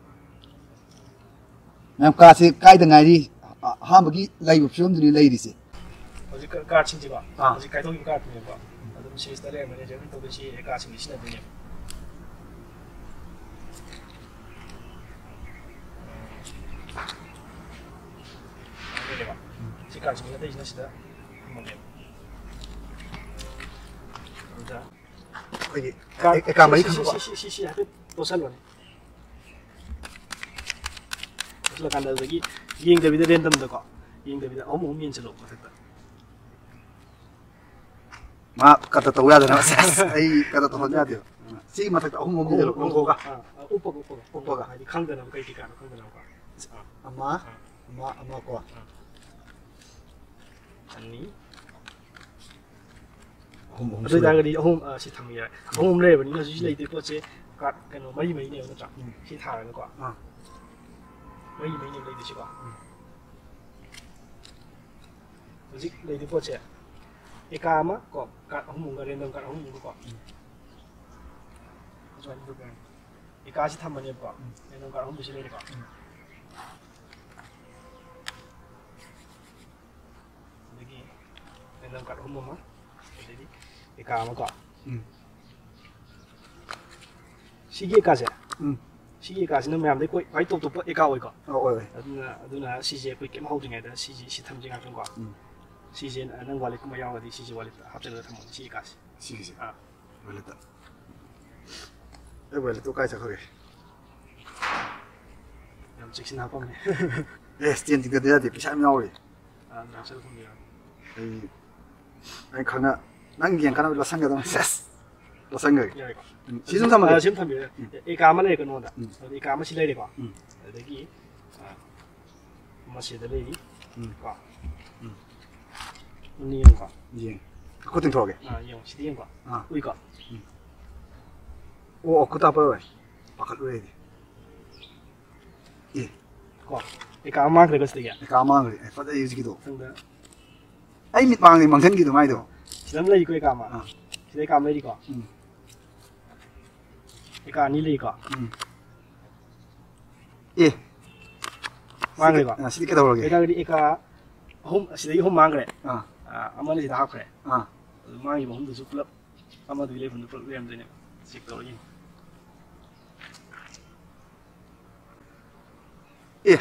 ꯃꯌꯥꯝ ꯀꯥꯔꯠꯁꯦ ꯀꯥꯏꯗ ꯉꯥꯏꯔꯤ? ꯑ-, ꯑꯍꯥꯟꯕꯒꯤ ꯂꯩꯕ ꯐꯤꯕꯝꯗꯨꯅꯤ ꯂꯩꯔꯤꯁꯦ꯫ ꯍꯧꯖꯤꯛ ꯀ-, ꯀꯥꯔꯠꯁꯤꯡꯁꯤꯀꯣ, ꯑꯥ꯫ ꯍꯧꯖꯤꯛ ꯀꯥꯏꯊꯣꯛꯈꯤꯕ ꯀꯥꯔꯠꯇꯨꯅꯦꯕ꯫ ꯑꯗꯨꯝ ꯁꯤꯔꯤꯁꯇ ꯂꯩꯔꯝꯒꯅꯤ, ꯍꯧꯖꯤꯛ ꯑꯗꯨꯝ ꯇꯧꯗꯣꯏꯁꯤ ꯑꯦ ꯀꯥꯔꯠꯁꯤꯡꯁꯤ ꯁꯤꯖꯤꯟꯅꯗꯣꯏꯅꯦꯕ꯫ ꯁꯤ ꯀꯥꯔꯠꯁꯤꯡꯁꯤ ꯑꯇꯩꯁꯤꯅ ꯁꯤꯗ ꯊꯝꯃꯒꯦꯕ꯫ ꯑꯗꯨꯗ ꯑꯩꯈꯣꯏꯒꯤ ꯀꯥꯔꯠ ꯑꯦ-, ꯑꯦꯀꯥ ꯃꯔꯤ ꯁꯤ, ꯁꯤ, ꯈꯪꯕꯀꯣ? ꯁꯤ, ꯁꯤ, ꯁꯤ, ꯁꯤ ꯍꯥꯏꯐꯦꯠ ꯇꯣꯠꯁꯜꯂꯣꯅꯦ꯫ ꯇꯣꯠꯁꯜꯂꯀꯥꯟꯗ ꯑꯗꯨꯗꯒꯤ ꯌꯦꯡꯗꯕꯤꯗ ꯔꯦꯟꯗꯝꯗꯀꯣ, ꯌꯦꯡꯗꯕꯤꯗ ꯑꯍꯨꯝ ꯑꯍꯨꯝ ꯌꯦꯡꯁꯤꯜꯂꯣ ꯃꯊꯛꯇ꯫ ꯃꯥ ꯀꯠꯇ ꯇꯧ ꯌꯥꯗꯅꯕ꯫ ꯑꯁ, ꯑꯩ ꯀꯠꯇ ꯇꯧꯍꯟ ꯌꯥꯗꯦꯕ꯫ ꯁꯤꯒꯤ ꯃꯊꯛꯇ ꯑꯍꯨꯝ ꯑꯍꯨꯝ ꯌꯦꯡꯁꯤꯜꯂꯣ, ꯑꯣꯟꯊꯣꯛꯑꯒ꯫ ꯑꯥ, ꯑꯥ, ꯎꯞꯄꯒ, ꯎꯞꯄꯒ, ꯎꯞꯄꯒ꯫ ꯍꯥꯏꯗꯤ ꯈꯪꯗꯅꯕ, ꯀꯩ ꯀꯩꯀꯥꯅꯣ ꯈꯪꯗꯅꯕꯀꯣ꯫ ꯑꯥ, ꯑꯃ, ꯑꯥ꯫ ꯑꯃ, ꯑꯃ ꯀꯣ꯫ ꯑꯥ꯫ ꯑꯅꯤ꯫ ꯑꯍꯨꯝ, ꯑꯍꯨꯝ ꯑꯗꯨ ꯁꯨꯔꯦ꯫ ꯑꯣꯏꯇꯥꯔꯒꯗꯤ ꯑꯍꯨꯝ, ꯑ, ꯁꯤ ꯊꯝꯕ ꯌꯥꯏ꯫ ꯑꯍꯨꯝ ꯑꯃ ꯂꯩꯔꯕꯅꯤꯅ ꯍꯧꯖꯤꯛ ꯁꯤ ꯂꯩꯗꯣꯏ ꯄꯣꯠꯁꯦ ꯀꯥꯔꯠ ꯀꯩꯅꯣ ꯃꯔꯤ ꯃꯔꯤꯅꯦꯕ ꯅꯠꯇ꯭ꯔꯥ? ꯎꯝ꯫ ꯁꯤ ꯊꯥꯔꯒꯀꯣ꯫ ꯑꯥ꯫ ꯃꯔꯤ ꯃꯔꯤꯅꯦꯕ ꯂꯩꯗꯣꯏꯁꯤꯀꯣ꯫ ꯎꯝ꯫ ꯍꯧꯖꯤꯛ ꯂꯩꯗꯣꯏ ꯄꯣꯠꯁꯦ ꯑꯦꯀꯥ ꯑꯃ ꯀꯣ, ꯀꯥꯔꯠ ꯑꯍꯨꯝ ꯑꯃꯒ, ꯔꯦꯟꯗꯝ ꯀꯥꯔꯠ ꯑꯍꯨꯝ ꯑꯃꯒꯀꯣ꯫ ꯎꯝ꯫ ꯁꯨꯃꯥꯏꯅ ꯇꯧꯗꯣꯏꯅꯦ꯫ ꯑꯦꯀꯥꯁꯤ ꯊꯝꯃꯅꯦꯕꯀꯣ꯫ ꯎꯝ꯫ ꯔꯦꯟꯗꯝ ꯀꯥꯔꯠ ꯑꯍꯨꯝꯗꯨ ꯁꯤ ꯂꯩꯔꯦꯀꯣ꯫ ꯎꯝ꯫ ꯑꯗꯒꯤ ꯔꯦꯟꯗꯝ ꯀꯥꯔꯠ ꯑꯍꯨꯝ ꯑꯃ, ꯑꯗꯒꯤ ꯑꯦꯀꯥ ꯑꯃ ꯀꯣ꯫ ꯎꯝ꯫ ꯁꯤꯒꯤ ꯑꯦꯀꯥꯁꯦ, ꯎꯝ꯫ ꯁꯤꯒꯤ ꯑꯦꯀꯥꯁꯤꯅ ꯃꯌꯥꯝꯗꯩ ꯈ꯭ꯋꯥꯏ, ꯈ꯭ꯋꯥꯏ ꯇꯣꯞ ꯇꯣꯞꯄ ꯑꯦꯀꯥ ꯑꯣꯏꯀꯣ꯫ ꯑ, ꯑꯣꯏ, ꯑꯣꯏ꯫ ꯑꯗꯨꯅ, ꯑꯗꯨꯅ ꯁꯤꯁꯦ ꯑꯩꯈꯣꯏ ꯀꯩꯝ ꯍꯧꯗ꯭ꯔꯤꯉꯩꯗ ꯁꯤꯁꯦ, ꯁꯤ ꯊꯝꯁꯦ ꯉꯥꯛꯇꯪꯀꯣ꯫ ꯎꯝ꯫ ꯁꯤꯁꯦ ꯅꯪ ꯋꯥꯂꯦꯠꯀꯨꯝꯕ ꯌꯥꯎꯔꯒꯗꯤ ꯁꯤꯁꯦ ꯋꯥꯂꯦꯠꯇ ꯍꯥꯞꯆꯤꯜꯂꯒ ꯊꯝꯃꯣ, ꯁꯤ ꯑꯦꯀꯥꯁꯦ꯫ ꯁꯤꯒꯤꯁꯦ꯫ ꯑꯥ꯫ ꯋꯥꯂꯦꯠꯇ꯫ ꯑꯩ ꯋꯥꯂꯦꯠꯇꯣ ꯀꯥꯏ ꯆꯠꯈ꯭ꯔꯒꯦ? ꯌꯥꯝ ꯆꯦꯛꯁꯤꯟꯅ ꯍꯥꯞꯄꯝꯃꯦ꯫ ꯑꯦ, ꯁ꯭ꯇꯦꯟ ꯆꯤꯡꯊꯗ ꯌꯥꯗꯦ, ꯄꯩꯁꯥ ꯌꯥꯝ ꯌꯥꯎꯔꯤ꯫ ꯑꯥ, ꯉꯥꯛꯁꯜ ꯊꯝꯕꯤꯔꯣ꯫ ꯑꯩ, ꯑꯩ ꯈꯪꯅ, ꯅꯪ ꯌꯦꯡ ꯈꯪꯅꯕ ꯂꯣꯠꯁꯟꯒꯗꯕꯅꯤ꯫ ꯁꯦꯁ! ꯂꯣꯠꯁꯟꯈ꯭ꯔꯒꯦ꯫ ꯌꯥꯔꯦꯀꯣ? ꯎꯝ, ꯁꯤ ꯁꯨꯝ ꯊꯝꯃꯒꯦ꯫ ꯑꯥ, ꯁꯤ ꯑꯗꯨꯝ ꯊꯝꯕꯤꯔꯣ꯫ ꯎꯝ꯫ ꯑꯦꯀꯥ ꯑꯃ ꯂꯩꯔꯦꯀꯣ ꯅꯉꯣꯟꯗ꯫ ꯎꯝ꯫ ꯑꯗꯨ ꯑꯦꯀꯥ ꯑꯃ ꯁꯤ ꯂꯩꯔꯦꯀꯣ꯫ ꯎꯝ꯫ ꯑꯗꯒꯤ, ꯑꯥ, ꯎꯝ꯫ ꯀꯣ꯫ ꯎꯝ꯫ ꯌꯦꯡꯉꯨꯀꯣ꯫ ꯌꯦꯡ ꯈꯨꯠ ꯇꯤꯡꯊꯣꯔꯛꯑꯒꯦ꯫ ꯑꯥ, ꯌꯦꯡꯉꯣ, ꯁꯤꯗ ꯌꯦꯡꯉꯨꯀꯣ꯫ ꯑꯥ꯫ ꯎꯏꯀꯣ꯫ ꯑꯣ ꯑꯣ ꯈꯨꯠ ꯍꯥꯞꯄꯔꯣꯏ꯫ ꯄꯥꯈꯠꯂꯨꯔꯦ ꯑꯩꯗꯤ꯫ ꯑꯦ ꯀꯣ꯫ ꯑꯦꯀꯥ ꯑꯃ ꯃꯥꯡꯈ꯭ꯔꯦꯀꯣ ꯁꯤꯗꯒꯤ꯫ ꯑꯦꯀꯥ ꯃꯥꯡꯈ꯭ꯔꯦ꯫ ꯑꯦ ꯐꯖꯩ ꯍꯧꯖꯤꯛꯀꯤꯗꯣ꯫ ꯃꯊꯪꯗ ꯑꯩ ꯃꯤꯠ ꯃꯥꯡꯗꯤ ꯃꯥꯡꯁꯤꯟꯈꯤꯗꯣ ꯃꯥꯏꯗꯣ꯫ ꯁꯤꯗ ꯑꯃ ꯂꯩꯔꯤꯀꯣ ꯑꯦꯀꯥ ꯑꯃ꯫ ꯑꯥ꯫ ꯁꯤꯗ ꯑꯦꯀꯥ ꯑꯃ ꯂꯩꯔꯤꯀꯣ꯫ ꯎꯝ꯫ ꯑꯦꯀꯥ ꯑꯅꯤ ꯂꯩꯔꯤꯀꯣ꯫ ꯎꯝ꯫ ꯑꯦ ꯃꯥꯡꯈ꯭ꯔꯦꯀꯣ꯫ ꯑꯥ, ꯁꯤꯗꯤ ꯀꯩꯗꯧꯔꯒꯦ? ꯑꯗꯨ ꯑꯣꯏꯇꯥꯔꯒꯗꯤ ꯑꯦꯀꯥ ꯑꯍꯨꯝ, ꯑꯁꯤꯗꯒꯤ ꯑꯍꯨꯝ ꯃꯥꯡꯈ꯭ꯔꯦ꯫ ꯑꯥ ꯑꯥ, ꯑꯃꯅ ꯁꯤꯗ ꯍꯥꯞꯈ꯭ꯔꯦ꯫ ꯑꯥ꯫ ꯑꯗꯨ ꯃꯥꯡꯈꯤꯕ ꯑꯍꯨꯝꯗꯨꯁꯨ ꯄꯨꯂꯞ ꯑꯃꯗꯨꯒꯤ ꯂꯩꯐꯝꯗꯨ ꯄꯨꯂꯞ ꯂꯩꯔꯝꯗꯣꯏꯅꯦꯕ꯫ ꯆꯦꯛ ꯇꯧꯔꯒ ꯌꯦꯡꯉꯨ꯫ ꯑꯦ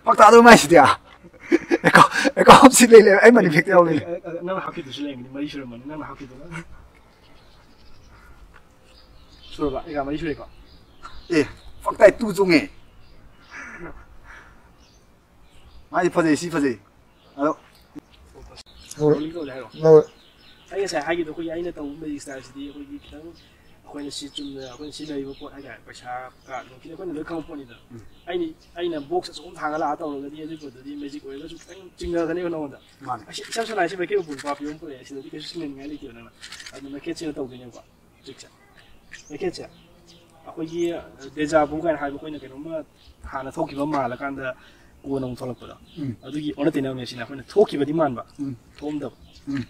ꯄꯛꯇꯥꯗꯧ ꯃꯥꯏꯁꯤꯗꯤ꯫ ꯑꯦꯀꯥꯎꯟ ꯑꯦꯀꯥꯎꯟ ꯁꯤ ꯂꯩ ꯂꯩ ꯑꯩ ꯃꯅꯤ ꯐꯦꯛꯇ ꯌꯥꯎ ꯂꯩ꯫ ꯑ, ꯑ, ꯅꯪꯅ ꯍꯥꯞꯈꯤꯕꯗꯨꯁꯨ ꯂꯩꯔꯝꯒꯅꯤ, ꯃꯔꯤ ꯁꯨꯔꯝꯃꯅꯤ ꯅꯪꯅ ꯍꯥꯞꯈꯤꯕꯗꯨꯅ꯫ ꯁꯨꯔꯕ? ꯑꯦꯀꯥ ꯃꯔꯤ ꯁꯨꯔꯦꯀꯣ꯫ ꯑꯦ ꯄꯛꯇꯥꯏ ꯇꯨ ꯆꯣꯡꯉꯦ꯫ ꯃꯥꯏꯗꯤ ꯐꯖꯩ ꯁꯤ ꯐꯖꯩ꯫ ꯑꯗꯣ Rolling ꯇꯧꯔꯦ ꯍꯥꯏꯔꯣ? ꯂꯧꯔꯦ꯫ ꯑꯩ ꯉꯁꯥꯏ ꯍꯥꯏꯈꯤꯕꯗꯣ ꯑꯩꯈꯣꯏꯒꯤ ꯑꯩꯅ ꯇꯧꯕ ꯃꯦꯖꯤꯛ ꯁ꯭ꯇꯥꯏꯜꯁꯤꯗꯤ ꯑꯩꯈꯣꯏꯒꯤ ꯈꯤꯇꯪ ꯑꯩꯈꯣꯏꯅ ꯁꯤ ꯆꯨꯝꯅ ꯑꯩꯈꯣꯏꯅ ꯁꯤꯖꯤꯟꯅꯔꯤꯕ ꯄꯣꯠ ꯍꯥꯏꯇꯥꯔꯦ, ꯄꯩꯁꯥ ꯀꯥꯔꯠ ꯅꯨꯡ ꯑꯩꯈꯣꯏꯅ ꯂꯣꯏ ꯈꯪꯕ ꯄꯣꯠꯅꯤꯗꯅ꯫ ꯎꯝ꯫ ꯑꯩꯅ ꯑꯩꯅ ꯕꯣꯛꯁ ꯑꯆꯧꯕ ꯑꯃ ꯊꯥꯡꯒꯠꯂꯛꯑ ꯇꯧꯔꯒꯗꯤ ꯑꯗꯨꯒꯤ ꯄꯣꯠꯇꯨꯗꯤ ꯃꯦꯖꯤꯛ ꯑꯣꯏꯔꯒꯁꯨ ꯈꯤꯇꯪ ꯆꯤꯡꯅꯒꯅꯦꯕ ꯅꯉꯣꯟꯗ꯫ ꯃꯥꯅꯦ꯫ ꯑꯁꯤ ꯏꯁꯝ ꯁꯝꯅ ꯍꯥꯏꯁꯤ ꯃꯩꯈꯦꯠ ꯎꯄꯨ ꯂꯨꯄꯥ ꯄꯤꯕ ꯑꯃ ꯄꯨꯔꯛꯑꯦ, ꯁꯤꯗꯗꯤ ꯀꯩꯁꯨ ꯆꯤꯡꯅꯅꯤꯡꯉꯥꯏ ꯂꯩꯇꯦꯕ ꯅꯪꯅ꯫ ꯑꯗꯨ ꯃꯩꯈꯦꯠꯁꯤꯅ ꯇꯧꯗꯣꯏꯅꯦꯕꯀꯣ꯫ ꯍꯧꯖꯤꯛꯁꯦ ꯃꯩꯈꯦꯠꯁꯦ ꯑꯩꯈꯣꯏꯒꯤ ꯗꯦꯖꯥꯕꯨ ꯀꯥꯏꯅ ꯍꯥꯏꯕ ꯑꯩꯈꯣꯏꯅ ꯀꯩꯅꯣꯝꯃ ꯍꯥꯟꯅ ꯊꯣꯛꯈꯤꯕ ꯃꯥꯜꯂꯀꯥꯟꯗ ꯀꯣꯟꯅ ꯑꯃꯨꯛ ꯊꯣꯛꯂꯛꯄꯗ ꯎꯝ꯫ ꯑꯗꯨꯒꯤ ꯑꯣꯟꯅ ꯇꯩꯅꯕꯅꯦ ꯁꯤꯅ꯫ ꯑꯩꯈꯣꯏꯅ ꯊꯣꯛꯈꯤꯕꯗꯤ ꯃꯥꯟꯕ, ꯎꯝ꯫ ꯊꯣꯛꯑꯝꯗꯕ꯫ ꯎꯝ꯫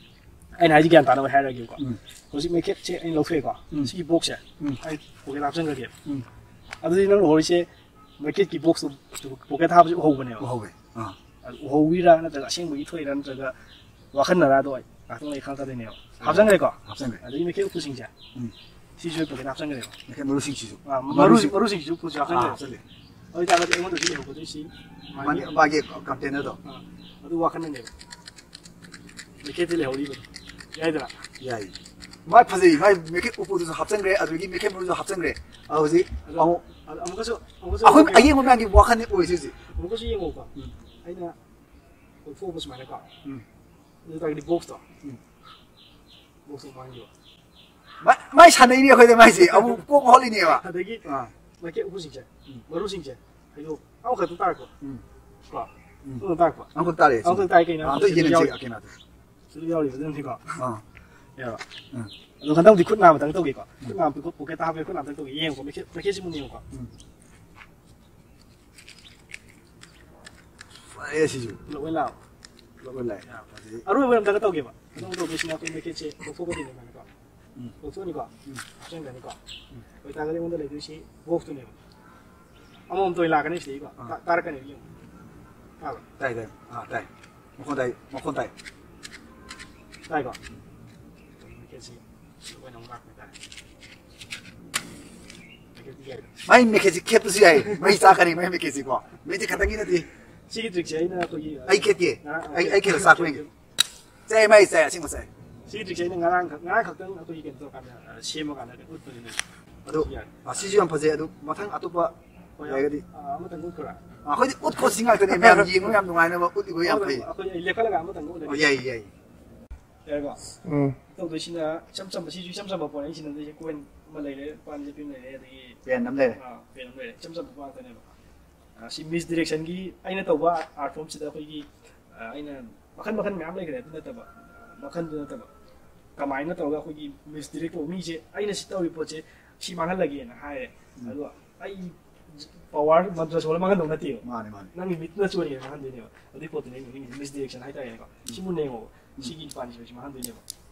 ꯑꯩꯅ ꯍꯥꯏꯁꯤ ꯒ꯭ꯌꯥꯟ ꯇꯥꯅꯕ ꯍꯥꯏꯔꯒꯦꯀꯣ꯫ ꯎꯝ꯫ ꯍꯧꯖꯤꯛ ꯃꯩꯈꯦꯠꯁꯦ ꯑꯩꯅ ꯂꯧꯊꯣꯛꯑꯦꯀꯣ꯫ ꯎꯝ꯫ ꯁꯤꯒꯤ ꯕꯣꯛꯁꯁꯦ ꯎꯝ꯫ ꯑꯩ ꯄꯣꯀꯦꯠ ꯍꯥꯞꯆꯟꯈ꯭ꯔꯒꯦꯕ꯫ ꯎꯝ꯫ ꯑꯗꯨꯗꯤ ꯅꯪ ꯎꯍꯧꯔꯤꯁꯦ ꯃꯩꯈꯦꯠꯀꯤ ꯕꯣꯛꯁꯇꯨ ꯄꯣꯀꯦꯠ ꯍꯥꯞꯄꯁꯦ ꯎꯍꯧꯕꯅꯦꯕ꯫ ꯎꯍꯧꯋꯦ꯫ ꯑꯥ꯫ ꯑꯗꯨ ꯎꯍꯧꯋꯤꯔꯥ ꯅꯠꯇ꯭ꯔꯒ ꯑꯁꯦꯡꯕꯒꯤ ꯊꯣꯛꯏꯔꯥ ꯅꯠꯇ꯭ꯔꯒ ꯋꯥꯈꯜꯅꯔꯥ ꯑꯗꯣ ꯑꯩ ꯉꯥꯛꯇꯪ ꯂꯩ ꯈꯪꯉꯛꯀꯗꯣꯏꯅꯦꯕ꯫ ꯍꯥꯞꯆꯟꯈ꯭ꯔꯦꯀꯣ꯫ ꯍꯥꯞꯆꯟꯈ꯭ꯔꯦ꯫ ꯑꯗꯒꯤ ꯃꯩꯈꯦꯠ ꯎꯄꯨꯁꯤꯡꯁꯦ ꯎꯝ꯫ ꯁꯤꯁꯨ ꯑꯩ ꯄꯣꯀꯦꯠ ꯍꯥꯞꯆꯟꯈ꯭ꯔꯦꯕ꯫ ꯃꯩꯈꯦꯠ ꯃꯔꯨꯁꯤꯡꯁꯤꯁꯨ꯫ ꯑꯥ, ꯃꯔꯨ ꯃꯔꯨꯁꯤꯡ- ꯃꯔꯨꯁꯤꯡꯁꯤꯁꯨ ꯎꯄꯨꯁꯨ ꯑꯥ, ꯍꯥꯞꯆꯟꯈ꯭ꯔꯦꯕ꯫ ꯍꯥꯞꯆꯜꯂꯦ꯫ ꯑꯗꯨ ꯑꯣꯏꯇꯥꯔꯒꯗꯤ ꯑꯩꯉꯣꯟꯗ ꯍꯧꯖꯤꯛ ꯂꯩꯍꯧꯒꯗꯣꯏꯁꯤ ꯃꯥꯒꯤ ꯃꯥꯒꯤ ꯀꯟꯇꯦꯅꯔꯗꯣ꯫ ꯑꯥ, ꯑꯗꯨ ꯋꯥꯈꯜꯅꯅꯦꯕ꯫ ꯃꯩꯈꯦꯠꯇꯤ ꯂꯩꯍꯧꯔꯤꯕꯅꯤ꯫ ꯌꯥꯏꯗꯅ? ꯌꯥꯏ꯫ ꯃꯥꯏ ꯐꯖꯩ ꯃꯥꯏ ꯃꯩꯈꯦꯠ ꯎꯄꯨꯗꯨꯁꯨ ꯍꯥꯞꯆꯟꯈ꯭ꯔꯦ ꯑꯗꯨꯗꯒꯤ ꯃꯩꯈꯦꯠ ꯃꯔꯨꯁꯨ ꯍꯥꯞꯆꯟꯈ꯭ꯔꯦ꯫ ꯑꯗꯣ ꯍꯧꯖꯤꯛ ꯑꯗꯣ ꯑꯃꯨꯛ ꯑꯗꯣ ꯑꯃꯨꯛꯀꯁꯨ ꯑꯃꯨꯛꯀꯁꯨ ꯑꯩꯈꯣꯏ ꯑꯃꯨꯛꯀꯁꯨ ꯑꯌꯦꯡꯕ ꯃꯌꯥꯝꯒꯤ ꯋꯥꯈꯜꯅꯤ ꯑꯣꯏꯔꯤꯁꯦ ꯍꯧꯖꯤꯛ꯫ ꯑꯃꯨꯛꯀꯁꯨ ꯌꯦꯡꯉꯣꯀꯣ꯫ ꯎꯝ꯫ ꯑꯩꯅ ꯂꯧꯊꯣꯛꯑꯕ ꯁꯨꯃꯥꯏꯅꯀꯣ꯫ ꯎꯝ꯫ ꯑꯗꯨ ꯇꯥꯔꯒꯗꯤ ꯕꯣꯛꯁꯇꯣ꯫ ꯎꯝ꯫ ꯕꯣꯛꯁꯇꯣ ꯃꯥꯡꯈꯤꯕ꯫ ꯃꯥꯏ- ꯃꯥꯏ ꯁꯥꯟꯅꯩꯅꯦ ꯑꯩꯈꯣꯏꯗ ꯃꯥꯏꯁꯦ ꯑꯃꯨꯛ ꯀꯣꯛ ꯍꯣꯜꯂꯤꯅꯦꯕ꯫ ꯑꯗꯒꯤ ꯑꯥ꯫ ꯃꯩꯈꯦꯠ ꯎꯄꯨꯁꯤꯡꯁꯦ꯫ ꯎꯝ꯫ ꯃꯔꯨꯁꯤꯡꯁꯦ꯫ ꯍꯥꯏꯗꯣ ꯑꯃꯈꯛꯇ ꯇꯥꯔꯛꯄ꯫ ꯎꯝ꯫ ꯀꯣ꯫ ꯎꯝ꯫ ꯑꯃꯈꯛ ꯇꯥꯔꯛꯄ꯫ ꯑꯃꯈꯛ ꯇꯥꯔꯛꯑꯦ ꯑꯃꯈꯛ ꯇꯥꯔꯛꯑꯦ ꯀꯩꯅꯣ? ꯑꯝꯇ ꯁꯤꯗ ꯌꯦꯡꯁꯤ ꯌꯥꯎꯔꯤ꯫ ꯀꯩꯅꯣꯗꯣ꯫ ꯑꯗꯨ ꯌꯥꯎꯔꯤꯕꯗꯨꯅꯤꯀꯣ꯫ ꯑꯥ꯫ ꯌꯥꯔꯣ? ꯎꯝ꯫ ꯑꯗꯣ ꯍꯟꯗꯛꯇꯤ ꯈꯨꯠ ꯅꯥ ꯑꯃꯇꯪ ꯇꯧꯒꯦꯀꯣ꯫ ꯈꯨꯠ ꯅꯥ ꯄꯣꯀꯦꯠꯇ ꯍꯥꯞꯄꯦ, ꯈꯨꯠ ꯅꯥ ꯑꯃꯇꯪ ꯇꯧꯒꯦ꯫ ꯌꯦꯡꯉꯨꯀꯣ, ꯃꯦꯈꯦꯠ, ꯃꯦꯈꯦꯠꯁꯤ ꯃꯨꯟꯅ ꯌꯦꯡꯉꯨꯀꯣ꯫ ꯎꯝ꯫ ꯐꯔꯦ ꯁꯤꯁꯨ꯫ ꯄꯨꯂꯞ ꯑꯣꯏꯅ ꯂꯥꯛꯑꯣ꯫ ꯄꯨꯂꯞ ꯑꯣꯏꯅ ꯂꯥꯛꯑꯦ꯫ ꯌꯥ, ꯐꯖꯩ꯫ ꯑꯔꯣꯏꯕ ꯑꯝꯇꯒ ꯇꯧꯒꯦꯕ꯫ ꯑꯗꯨꯝ ꯇꯧꯗꯣꯏꯁꯤꯅ ꯑꯩꯈꯣꯏ ꯃꯦꯈꯦꯠꯁꯦ ꯂꯧꯊꯣꯛꯀꯗꯣꯏꯅꯦꯕꯀꯣ꯫ ꯎꯝ꯫ ꯂꯧꯊꯣꯛꯑꯅꯤꯀꯣ꯫ ꯎꯝ꯫ ꯍꯥꯞꯆꯤꯟꯈ꯭ꯔꯅꯤꯀꯣ꯫ ꯎꯝ꯫ ꯑꯣꯏꯇꯥꯔꯒꯗꯤ ꯑꯩꯉꯣꯟꯗ ꯂꯩꯗꯣꯏꯁꯤ ꯕꯣꯛꯁꯇꯨꯅꯦꯕ꯫ ꯑꯃꯃꯝꯇ ꯑꯣꯏꯅ ꯂꯥꯛꯀꯅꯤ ꯁꯤꯗꯩꯀꯣ꯫ ꯑꯥ꯫ ꯇꯥ-, ꯇꯥꯔꯛꯀꯅꯦꯕ, ꯌꯦꯡꯉꯣ꯫ ꯇꯥꯕ꯭ꯔꯥ? ꯇꯥꯏ, ꯇꯥꯏ꯫ ꯑꯥ, ꯇꯥꯏ꯫ ꯃꯈꯣꯟ ꯇꯥꯏ, ꯃꯈꯣꯟ ꯇꯥꯏ꯫ ꯇꯥꯏꯀꯣ? ꯃꯦꯈꯦꯠꯁꯤ ꯑꯣꯏꯅ ꯑꯃꯨꯛ ꯂꯥꯛꯄ ꯍꯥꯏꯇꯥꯔꯦ꯫ ꯃꯦꯈꯦꯠꯇꯤ ꯌꯥꯏꯗ꯫ ꯃꯥꯏ ꯃꯦꯈꯦꯠꯁꯤ ꯈꯦꯠꯄꯁꯨ ꯌꯥꯏ꯫ ꯃꯩ ꯆꯥꯛꯀꯅꯤ, ꯃꯥꯏ ꯃꯦꯈꯦꯠꯁꯤꯀꯣ꯫ ꯃꯦꯈꯦꯠ ꯈꯛꯇꯪꯒꯤ ꯅꯠꯇꯦ꯫ ꯁꯤꯒꯤ ꯇ꯭ꯔꯤꯛꯁꯦ ꯑꯩꯅ ꯑꯩꯈꯣꯏꯒꯤ, ꯑꯩ ꯈꯦꯠꯀꯦ꯫ ꯉꯔꯥꯡ ꯑꯩ, ꯑꯩ ꯈꯦꯠꯂ ꯆꯥꯛꯄ ꯌꯦꯡꯒꯦ꯫ ꯆꯥꯏ, ꯃꯥꯏ ꯆꯥꯏ, ꯑꯁꯦꯡꯕ ꯆꯥꯏ꯫ ꯁꯤꯒꯤ ꯇ꯭ꯔꯤꯛꯁꯦ ꯑꯩꯅ ꯉꯔꯥꯡ ꯈꯛ-, ꯉꯔꯥꯡ ꯈꯛꯇꯪ ꯑꯩꯈꯣꯏꯒꯤ ꯀꯩꯅꯣ ꯇꯧꯔꯀꯥꯟꯗ, ꯑ, ꯁꯦꯝꯃꯀꯥꯟꯗ ꯎꯠꯄꯅꯤꯅꯦ꯫ ꯑꯗꯨ, ꯌꯥꯏ꯫ ꯑ, ꯁꯤꯁꯨ ꯌꯥꯝ ꯐꯖꯩ꯫ ꯑꯗꯨ ꯃꯊꯪ ꯑꯇꯣꯞꯄ ꯍꯣꯏ, ꯂꯩꯔꯒꯗꯤ꯫ ꯑ, ꯑꯃꯇꯪ ꯎꯠꯈ꯭ꯔꯥ? ꯑ, ꯑꯩꯈꯣꯏꯗꯤ ꯎꯠꯈꯣ ꯁꯤ ꯉꯥꯛꯇꯅꯦ, ꯃꯌꯥꯝ ꯌꯦꯡꯕ ꯌꯥꯝ ꯅꯨꯡꯉꯥꯏꯅꯕ ꯎꯠꯂꯤꯒꯣ ꯌꯥꯝ ꯐꯩ꯫ ꯑꯩꯈꯣꯏ ꯑꯩ ꯂꯦꯞꯈꯠꯂꯒ ꯑꯃꯇꯪ ꯎꯠꯂꯒꯦ꯫ ꯑꯣ, ꯌꯥꯏ, ꯌꯥꯏ꯫ ꯌꯥꯔꯦꯀꯣ? ꯎꯝ꯫ ꯇꯧꯗꯣꯏꯁꯤꯅ ꯏꯆꯝ ꯆꯝꯕ, ꯁꯤꯁꯨ ꯏꯆꯝ ꯆꯝꯕ ꯄꯣꯠꯅꯤ꯫ ꯑꯩꯅ ꯁꯤꯖꯤꯟꯅꯗꯣꯏꯁꯦ ꯀꯣꯏꯟ ꯑꯃ ꯂꯩꯔꯦ, ꯂꯨꯄꯥ ꯑꯅꯤ ꯆꯠꯄꯤ ꯑꯃ ꯂꯩꯔꯦ, ꯑꯗꯒꯤ, ꯄꯦꯟ ꯑꯃ ꯂꯩꯔꯦ꯫ ꯑꯥ, ꯄꯦꯟ ꯑꯃ ꯂꯩꯔꯦ꯫ ꯏꯆꯝ ꯆꯝꯕ ꯄꯣꯠ ꯉꯥꯛꯇꯅꯦꯕ꯫ ꯑꯥ, ꯁꯤ ꯃꯤꯁ ꯗꯤꯔꯦꯛꯁꯟꯒꯤ ꯑꯩꯅ ꯇꯧꯕ ꯑꯥꯔꯠ ꯐꯣꯝꯁꯤꯗ ꯑꯩꯈꯣꯏꯒꯤ, ꯑꯥ, ꯑꯩꯅ ꯃꯈꯜ ꯃꯈꯜ ꯃꯌꯥꯝ ꯂꯩꯈ꯭ꯔꯦ, ꯑꯗꯨ ꯅꯠꯇꯕ, ꯑꯥ, ꯃꯈꯜꯗꯨ ꯅꯠꯇꯕ, ꯀꯃꯥꯏꯅ ꯇꯧꯔꯒ ꯑꯩꯈꯣꯏꯒꯤ ꯃꯤꯁ ꯗꯤꯔꯦꯛ ꯇꯧꯕ ꯃꯤꯁꯦ, ꯑꯩꯅ ꯁꯤ ꯇꯧꯔꯤ ꯄꯣꯠꯁꯦ ꯁꯤ ꯃꯥꯡꯍꯜꯂꯒꯦꯅ ꯍꯥꯏꯔꯦ꯫ ꯎꯝ꯫ ꯑꯗꯣ ꯑꯩ ꯄꯋꯥꯔ ꯃꯟꯇ꯭ꯔ ꯁꯣꯜꯂ ꯃꯥꯡꯍꯟꯗꯧ ꯅꯠꯇꯦꯕ꯫ ꯃꯥꯅꯦ, ꯃꯥꯅꯦ꯫ ꯅꯪꯒꯤ ꯃꯤꯠꯅ ꯆꯣꯏꯔꯦꯅ ꯃꯥꯡꯍꯟꯗꯣꯏꯅꯦꯕ꯫ ꯑꯗꯨꯏ ꯄꯣꯠꯇꯨꯅꯦ ꯑꯩꯅ ꯃꯤꯁ ꯗꯤꯔꯦꯛꯁꯟ ꯍꯥꯏꯇꯥꯔꯦꯅꯦꯀꯣ꯫ ꯎꯝ꯫ ꯁꯤ ꯃꯨꯟꯅ ꯌꯦꯡꯉꯣꯕ꯫ ꯎꯝ꯫ ꯁꯤꯒꯤ ꯄꯥꯟꯖꯤꯁꯦ ꯁꯤ ꯃꯥꯡꯍꯟꯗꯣꯏꯅꯦꯕ꯫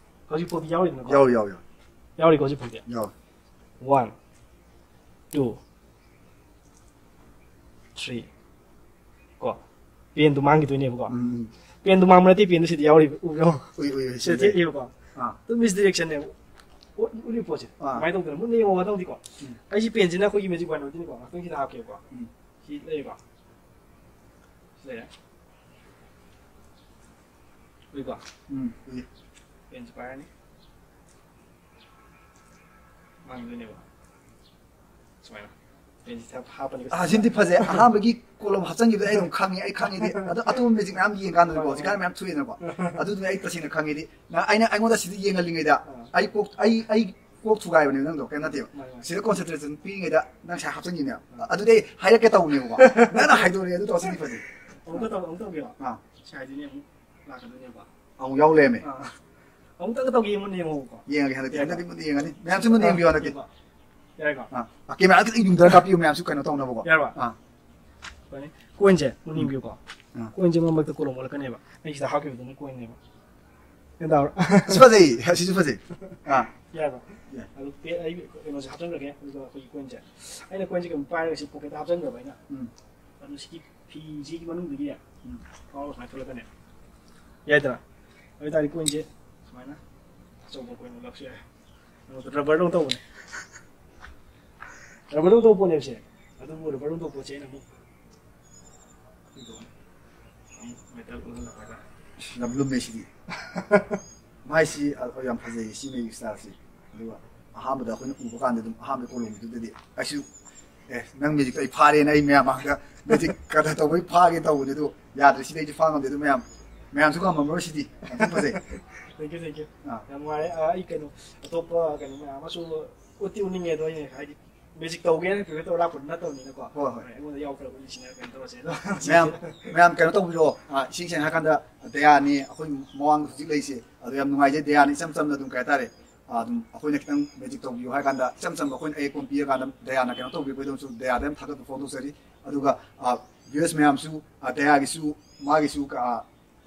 ꯍꯧꯖꯤꯛ ꯐꯥꯎꯗꯤ ꯌꯥꯎꯔꯤꯗꯅꯀꯣ? ꯌꯥꯎꯔꯤ, ꯌꯥꯎꯔꯤ, ꯌꯥꯎꯔꯤ꯫ ꯌꯥꯎꯔꯤꯀꯣ ꯍꯧꯖꯤꯛ ꯐꯥꯎꯗꯤ? ꯌꯥꯎꯔꯤ꯫ One, two, three, ꯀꯣ꯫ ꯄꯦꯟꯗꯨ ꯃꯥꯡꯈꯤꯗꯣꯏꯅꯦꯕꯀꯣ꯫ ꯎꯝ, ꯎꯝ꯫ ꯄꯦꯟꯗꯨ ꯃꯥꯡꯕ ꯅꯠꯇꯦ, ꯄꯦꯟꯗꯨ ꯁꯤꯗ ꯌꯥꯎꯔꯤꯕ, ꯎꯕ꯭ꯔꯣ? ꯎꯏ, ꯎꯏ, ꯎꯏ, ꯁꯤꯗ ꯁꯤꯗ ꯂꯩ꯫ ꯊꯦꯠꯂꯤꯕꯀꯣ꯫ ꯑꯥ꯫ ꯑꯗꯨ ꯃꯤꯁ ꯗꯤꯔꯦꯛꯁꯟꯅꯦꯕ꯫ ꯎꯠ-, ꯎꯠꯂꯤ ꯄꯣꯠꯁꯦ꯫ ꯑꯥ꯫ ꯀꯃꯥꯏꯅ ꯇꯧꯗꯣꯏꯅꯣ? ꯃꯨꯟꯅ ꯌꯦꯡꯉꯣ ꯉꯥꯛꯇꯪꯗꯤꯀꯣ꯫ ꯎꯝ꯫ ꯑꯩꯁꯤ ꯄꯦꯟꯁꯤꯅ ꯑꯩꯈꯣꯏꯒꯤ ꯃꯦꯖꯤꯛ ꯋꯥꯏꯟ ꯑꯣꯏꯗꯣꯏꯅꯤꯀꯣ꯫ ꯉꯥꯛꯇꯪ ꯁꯤꯗ ꯍꯥꯞꯀꯦꯕꯀꯣ꯫ ꯎꯝ꯫ ꯁꯤ ꯂꯩꯔꯦꯀꯣ꯫ ꯁꯤ ꯂꯩꯔꯦ꯫ ꯎꯏꯀꯣ? ꯎꯝ, ꯎꯏ꯫ ꯄꯦꯟꯁꯤ ꯄꯥꯏꯔꯅꯤ꯫ ꯃꯥꯡꯗꯣꯏꯅꯦꯕ꯫ ꯁꯨꯃꯥꯏꯅ꯫ ꯄꯦꯟꯁꯤ ꯍꯥꯞꯄꯅꯤ꯫ ꯑꯥ, ꯁꯤꯃꯗꯤ ꯐꯖꯩ꯫ ꯑꯍꯥꯟꯕꯒꯤ ꯀꯣꯂꯣꯝ ꯍꯥꯞꯆꯤꯟꯈꯤꯕꯗ ꯑꯩ ꯑꯗꯨꯝ ꯈꯪꯉꯤ, ꯑꯩ ꯈꯪꯉꯤꯗꯤ꯫ ꯑꯗꯣ ꯑꯇꯣꯞꯄ ꯃꯦꯖꯤꯛ ꯃꯌꯥꯝ ꯌꯦꯡꯀꯥꯟꯗꯗꯤꯀꯣ, ꯍꯧꯖꯤꯛꯀꯥꯟ ꯃꯌꯥꯝ ꯊꯣꯛꯑꯦꯅꯀꯣ꯫ ꯑꯗꯨꯗꯨꯅ ꯑꯩ ꯇꯁꯦꯡꯅ ꯈꯪꯉꯤꯗꯤ꯫ ꯅꯪ, ꯑꯩꯅ, ꯑꯩꯉꯣꯟꯗ ꯁꯤꯗ ꯌꯦꯡꯍꯜꯂꯤꯉꯩꯗ ꯑꯥ꯫ ꯑꯩ ꯀꯣꯛ, ꯑꯩ, ꯑꯩ ꯀꯣꯛ ꯊꯨꯒꯥꯏꯕꯅꯦꯕ ꯅꯪꯗꯣ, ꯀꯩꯝ ꯅꯠꯇꯦꯕ꯫ ꯃꯥꯅꯦ, ꯃꯥꯅꯦ꯫ ꯁꯤꯗ ꯀꯣꯟꯁꯦꯟꯇ꯭ꯔꯦꯁꯟ ꯄꯤꯔꯤꯉꯩꯗ ꯅꯪ ꯁꯥꯏ ꯍꯥꯞꯆꯤꯟꯈꯤꯅꯦꯕ꯫ ꯑꯥ꯫ ꯑꯗꯨꯗꯤ ꯑꯩ ꯍꯥꯏꯔꯛꯀꯦ ꯇꯧꯕꯅꯦꯕꯀꯣ꯫ ꯅꯪꯅ ꯍꯥꯏꯗꯣꯔꯛꯑꯦ, ꯑꯗꯨ ꯇꯧꯔꯁꯤꯗꯤ ꯐꯖꯩ꯫ ꯑꯃꯨꯛꯀ ꯇꯧ-, ꯑꯃꯨꯛ ꯇꯧꯒꯦꯕ꯫ ꯑꯥ꯫ ꯁꯤ ꯍꯥꯏꯗꯣꯏꯅꯦ ꯑꯃꯨꯛ ꯂꯥꯛꯀꯗꯣꯏꯅꯦꯕ꯫ ꯑꯃꯨꯛ ꯌꯥꯎ ꯂꯩꯔꯝꯃꯦ꯫ ꯑꯥ꯫ ꯑꯃꯨꯛꯇꯪꯒ ꯇꯧꯒꯦ ꯃꯨꯟꯅ ꯌꯦꯡꯉꯣꯀꯣ꯫ ꯌꯦꯡꯉꯒꯦ ꯍꯟꯗꯛꯇꯤ꯫ ꯍꯟꯗꯛꯇꯤ ꯃꯨꯟꯅ ꯌꯦꯡꯉꯅꯤ꯫ ꯃꯌꯥꯝꯁꯨ ꯃꯨꯟꯅ ꯌꯦꯡꯕꯤꯌꯣ ꯍꯟꯗꯛꯇꯤ꯫ ꯌꯥꯔꯦꯀꯣ? ꯑꯥ꯫ ꯑꯥ, ꯀꯦꯃꯦꯔꯥ ꯈꯤꯇꯪ ꯌꯨꯝꯗꯔ ꯀꯥꯞꯄꯤꯌꯨ ꯃꯌꯥꯝꯁꯨ ꯀꯩꯅꯣ ꯇꯧꯅꯕꯀꯣ꯫ ꯌꯥꯔꯕ? ꯑꯥ꯫ ꯀꯣꯏꯟꯁꯦ ꯃꯨꯟꯅ ꯌꯦꯡꯕꯤꯌꯨꯀꯣ꯫ ꯑꯥ꯫ ꯀꯣꯏꯟꯁꯦ ꯃꯔꯛ ꯃꯔꯛꯇ ꯀꯣꯂꯣꯝ ꯑꯣꯜꯂꯛꯀꯅꯦꯕ꯫ ꯑꯩ ꯁꯤꯗ ꯍꯥꯞꯈꯤꯕꯗꯨꯅ ꯀꯣꯏꯟꯅꯦꯕ꯫ ꯒ꯭ꯌꯥꯟ ꯇꯥꯕ꯭ꯔꯥ? ꯑꯁꯤ ꯐꯖꯩ꯫ ꯑꯁꯤꯁꯨ ꯐꯖꯩ꯫ ꯑꯥ꯫ ꯌꯥꯔꯕ? ꯌꯥꯏ꯫ ꯑꯗꯨ ꯄꯦ-, ꯑꯩ ꯀꯩꯅꯣꯁꯦ ꯍꯥꯞꯆꯤꯟꯈ꯭ꯔꯒꯦ꯫ ꯑꯗꯨꯒ ꯑꯩꯈꯣꯏꯒꯤ ꯀꯣꯏꯟꯁꯦ, ꯑꯩꯅ ꯀꯣꯏꯟꯁꯦ ꯀꯩꯅꯣ ꯄꯥꯏꯔꯒ ꯁꯤ ꯄꯣꯀꯦꯠꯇ ꯍꯥꯞꯆꯤꯟꯈ꯭ꯔꯕ ꯑꯩꯅ꯫ ꯎꯝ꯫ ꯑꯗꯨ ꯁꯤꯒꯤ ꯐꯤꯁꯤꯒꯤ ꯃꯅꯨꯡꯗꯒꯤ ꯎꯝ꯫ ꯀꯥꯎꯔ ꯁꯨꯃꯥꯏꯅ ꯊꯣꯛꯂꯛꯀꯅꯦꯕ꯫ ꯌꯥꯏꯗꯅ? ꯑꯗꯨ ꯑꯣꯏꯇꯥꯔꯗꯤ ꯀꯣꯏꯟꯁꯦ ꯁꯨꯃꯥꯏꯅ ꯑꯆꯧꯕ ꯀꯣꯏꯟ ꯑꯣꯜꯂꯛꯁꯨ ꯌꯥꯏ꯫ ꯔꯕꯔꯗꯧ ꯇꯧꯕꯅꯦ꯫ ꯔꯕꯔꯗꯧ ꯇꯧꯕ ꯄꯣꯠꯅꯦꯕꯁꯦ꯫ ꯑꯗꯨꯕꯨ ꯔꯕꯔꯗꯧ ꯇꯧꯕ ꯄꯣꯠꯁꯦ ꯑꯩꯅ ꯑꯃꯨꯛ ꯑꯃꯨꯛ ꯃꯦꯇꯜ ꯑꯣꯜꯍꯜꯂꯛꯄ ꯍꯥꯏꯇꯥꯔꯦ꯫ ꯌꯥꯝ ꯂꯨꯝꯃꯦ ꯁꯤꯗꯤ꯫ ꯃꯥꯏꯁꯤ ꯑ-, ꯌꯥꯝ ꯐꯖꯩ ꯁꯤ ꯃꯦꯖꯤꯛ ꯁ꯭ꯇꯥꯏꯜꯁꯤ꯫ ꯑꯗꯨꯒ ꯑꯍꯥꯟꯕꯗ ꯑꯩꯈꯣꯏꯅ ꯎꯕ ꯀꯥꯟꯗ ꯑꯗꯨꯝ ꯑꯍꯥꯟꯕ ꯀꯣꯂꯣꯝꯒꯤꯗꯨꯗꯗꯤ ꯑꯩꯁꯨ ꯑꯦ ꯅꯪ ꯃꯦꯖꯤꯛꯇꯣ ꯑꯩ ꯐꯥꯔꯦꯅ ꯑꯩ ꯃꯌꯥꯝ ꯃꯥꯡꯗ ꯃꯦꯖꯤꯛ ꯀꯩꯅꯣ ꯇꯧꯕꯩ ꯐꯥꯒꯦ ꯇꯧꯕꯅꯦ ꯑꯗꯨ ꯌꯥꯗ꯭ꯔꯦ ꯁꯤꯗꯤ ꯑꯩꯁꯨ ꯐꯥ ꯉꯝꯗꯦ ꯑꯗꯨ ꯃꯌꯥꯝ ꯃꯌꯥꯝꯁꯨ ꯉꯝꯃꯝꯃꯔꯣꯏ ꯁꯤꯗꯤ ꯌꯥꯝ ꯊꯤ ꯐꯖꯩ꯫ Thank you, thank you. ꯑꯥ꯫ ꯌꯥꯝ ꯅꯨꯡꯉꯥꯏꯔꯦ꯫ ꯑ, ꯑꯩ ꯀꯩꯅꯣ ꯑꯇꯣꯞꯄ ꯀꯩꯅꯣ ꯃꯌꯥꯝ ꯑꯃꯁꯨ ꯎꯠꯇꯤ ꯎꯠꯅꯤꯡꯉꯦ ꯑꯗꯣ ꯑꯩꯅ ꯍꯥꯏꯗꯤ ꯃꯦꯖꯤꯛ ꯇꯧꯒꯦꯅ ꯄ꯭ꯔꯤꯄꯦꯌꯔ ꯇꯧꯔ ꯂꯥꯛꯄꯗꯨ ꯅꯠꯇꯕꯅꯤꯅꯀꯣ꯫ ꯍꯣꯏ, ꯍꯣꯏ꯫ ꯑꯩꯉꯣꯟꯗ ꯌꯥꯎꯈ꯭ꯔꯕ ꯎꯠꯂꯤꯁꯤꯅ ꯀꯩꯅꯣ ꯇꯧꯔꯁꯦ ꯑꯗꯣ꯫ ꯃꯌꯥꯝ ꯃꯌꯥꯝ ꯀꯩꯅꯣ ꯇꯧꯕꯤꯔꯣ꯫ ꯑ, ꯏꯁꯦꯡ ꯁꯦꯡꯅ ꯍꯥꯏꯔꯀꯥꯟꯗ ꯗꯌꯥꯅꯤ ꯑꯩꯈꯣꯏ ꯃꯃꯥꯡꯗ ꯍꯧꯖꯤꯛ ꯂꯩꯔꯤꯁꯦ꯫ ꯑꯗꯣ ꯌꯥꯝ ꯅꯨꯡꯉꯥꯏꯖꯩ ꯗꯌꯥꯅꯤ ꯏꯆꯝ ꯆꯝꯅ ꯑꯗꯨꯝ ꯀꯩ ꯍꯥꯏꯇꯥꯔꯦ꯫ ꯑ, ꯑꯗꯨꯝ ꯑꯩꯈꯣꯏꯅ ꯈꯤꯇꯪ ꯃꯦꯖꯤꯛ ꯇꯧꯕꯤꯌꯨ ꯍꯥꯏꯔ ꯀꯥꯟꯗ ꯏꯆꯝ ꯆꯝꯕ ꯑꯩꯈꯣꯏꯅ ꯑꯌꯦꯛꯄ ꯑꯃ ꯄꯤꯔꯀꯥꯟꯗ ꯗꯌꯥꯅ ꯀꯩꯅꯣ ꯇꯧꯕꯤꯕꯩꯗꯃꯛꯁꯨ ꯗꯌꯥꯗ ꯌꯥꯝ ꯊꯥꯒꯠꯄ ꯐꯣꯡꯗꯣꯛꯆꯔꯤ꯫ ꯑꯗꯨꯒ, ꯑ, viewers ꯃꯌꯥꯝꯁꯨ, ꯑ, ꯗꯌꯥꯒꯤꯁꯨ ꯃꯥꯒꯤꯁꯨ, ꯑ,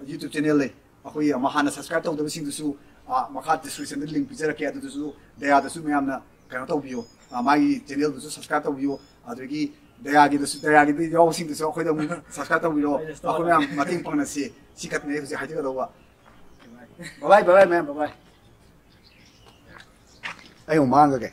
YouTube channel ꯂꯩ꯫ ꯑꯩꯈꯣꯏ ꯑꯃ ꯍꯥꯟꯅ subscribe ꯇꯧꯗꯕꯁꯤꯡꯗꯨꯁꯨ, ꯑ, ꯃꯈꯥ description ꯗ link ꯄꯤꯖꯔꯛꯀꯦ꯫ ꯑꯗꯨꯗꯨꯁꯨ ꯗꯌꯥꯗꯁꯨ ꯃꯌꯥꯝꯅ ꯀꯩꯅꯣ ꯇꯧꯕꯤꯌꯨ꯫ ꯑ, ꯃꯥꯒꯤ channel ꯗꯨꯁꯨ subscribe ꯇꯧꯕꯤꯌꯨ꯫ ꯑꯗꯒꯤ ꯗꯌꯥꯒꯤꯗꯁꯨ, ꯗꯌꯥꯒꯤꯗ ꯌꯥꯎꯕꯁꯤꯡꯗꯨꯁꯨ ꯑꯩꯈꯣꯏꯗ ꯑꯃꯨꯛ subscribe ꯇꯧꯕꯤꯔꯣ꯫ ꯑꯩꯈꯣꯏ ꯃꯌꯥꯝ ꯃꯇꯦꯡ ꯄꯥꯡꯅꯁꯤ꯫ ꯁꯤ ꯈꯛꯇꯅꯦ ꯑꯩ ꯍꯧꯖꯤꯛ ꯍꯥꯏꯖꯒꯗꯧꯕ꯫ Bye bye, bye bye, ma'am, bye bye. ꯑꯩ ꯑꯃꯨꯛ ꯃꯥꯡꯈ꯭ꯔꯒꯦ꯫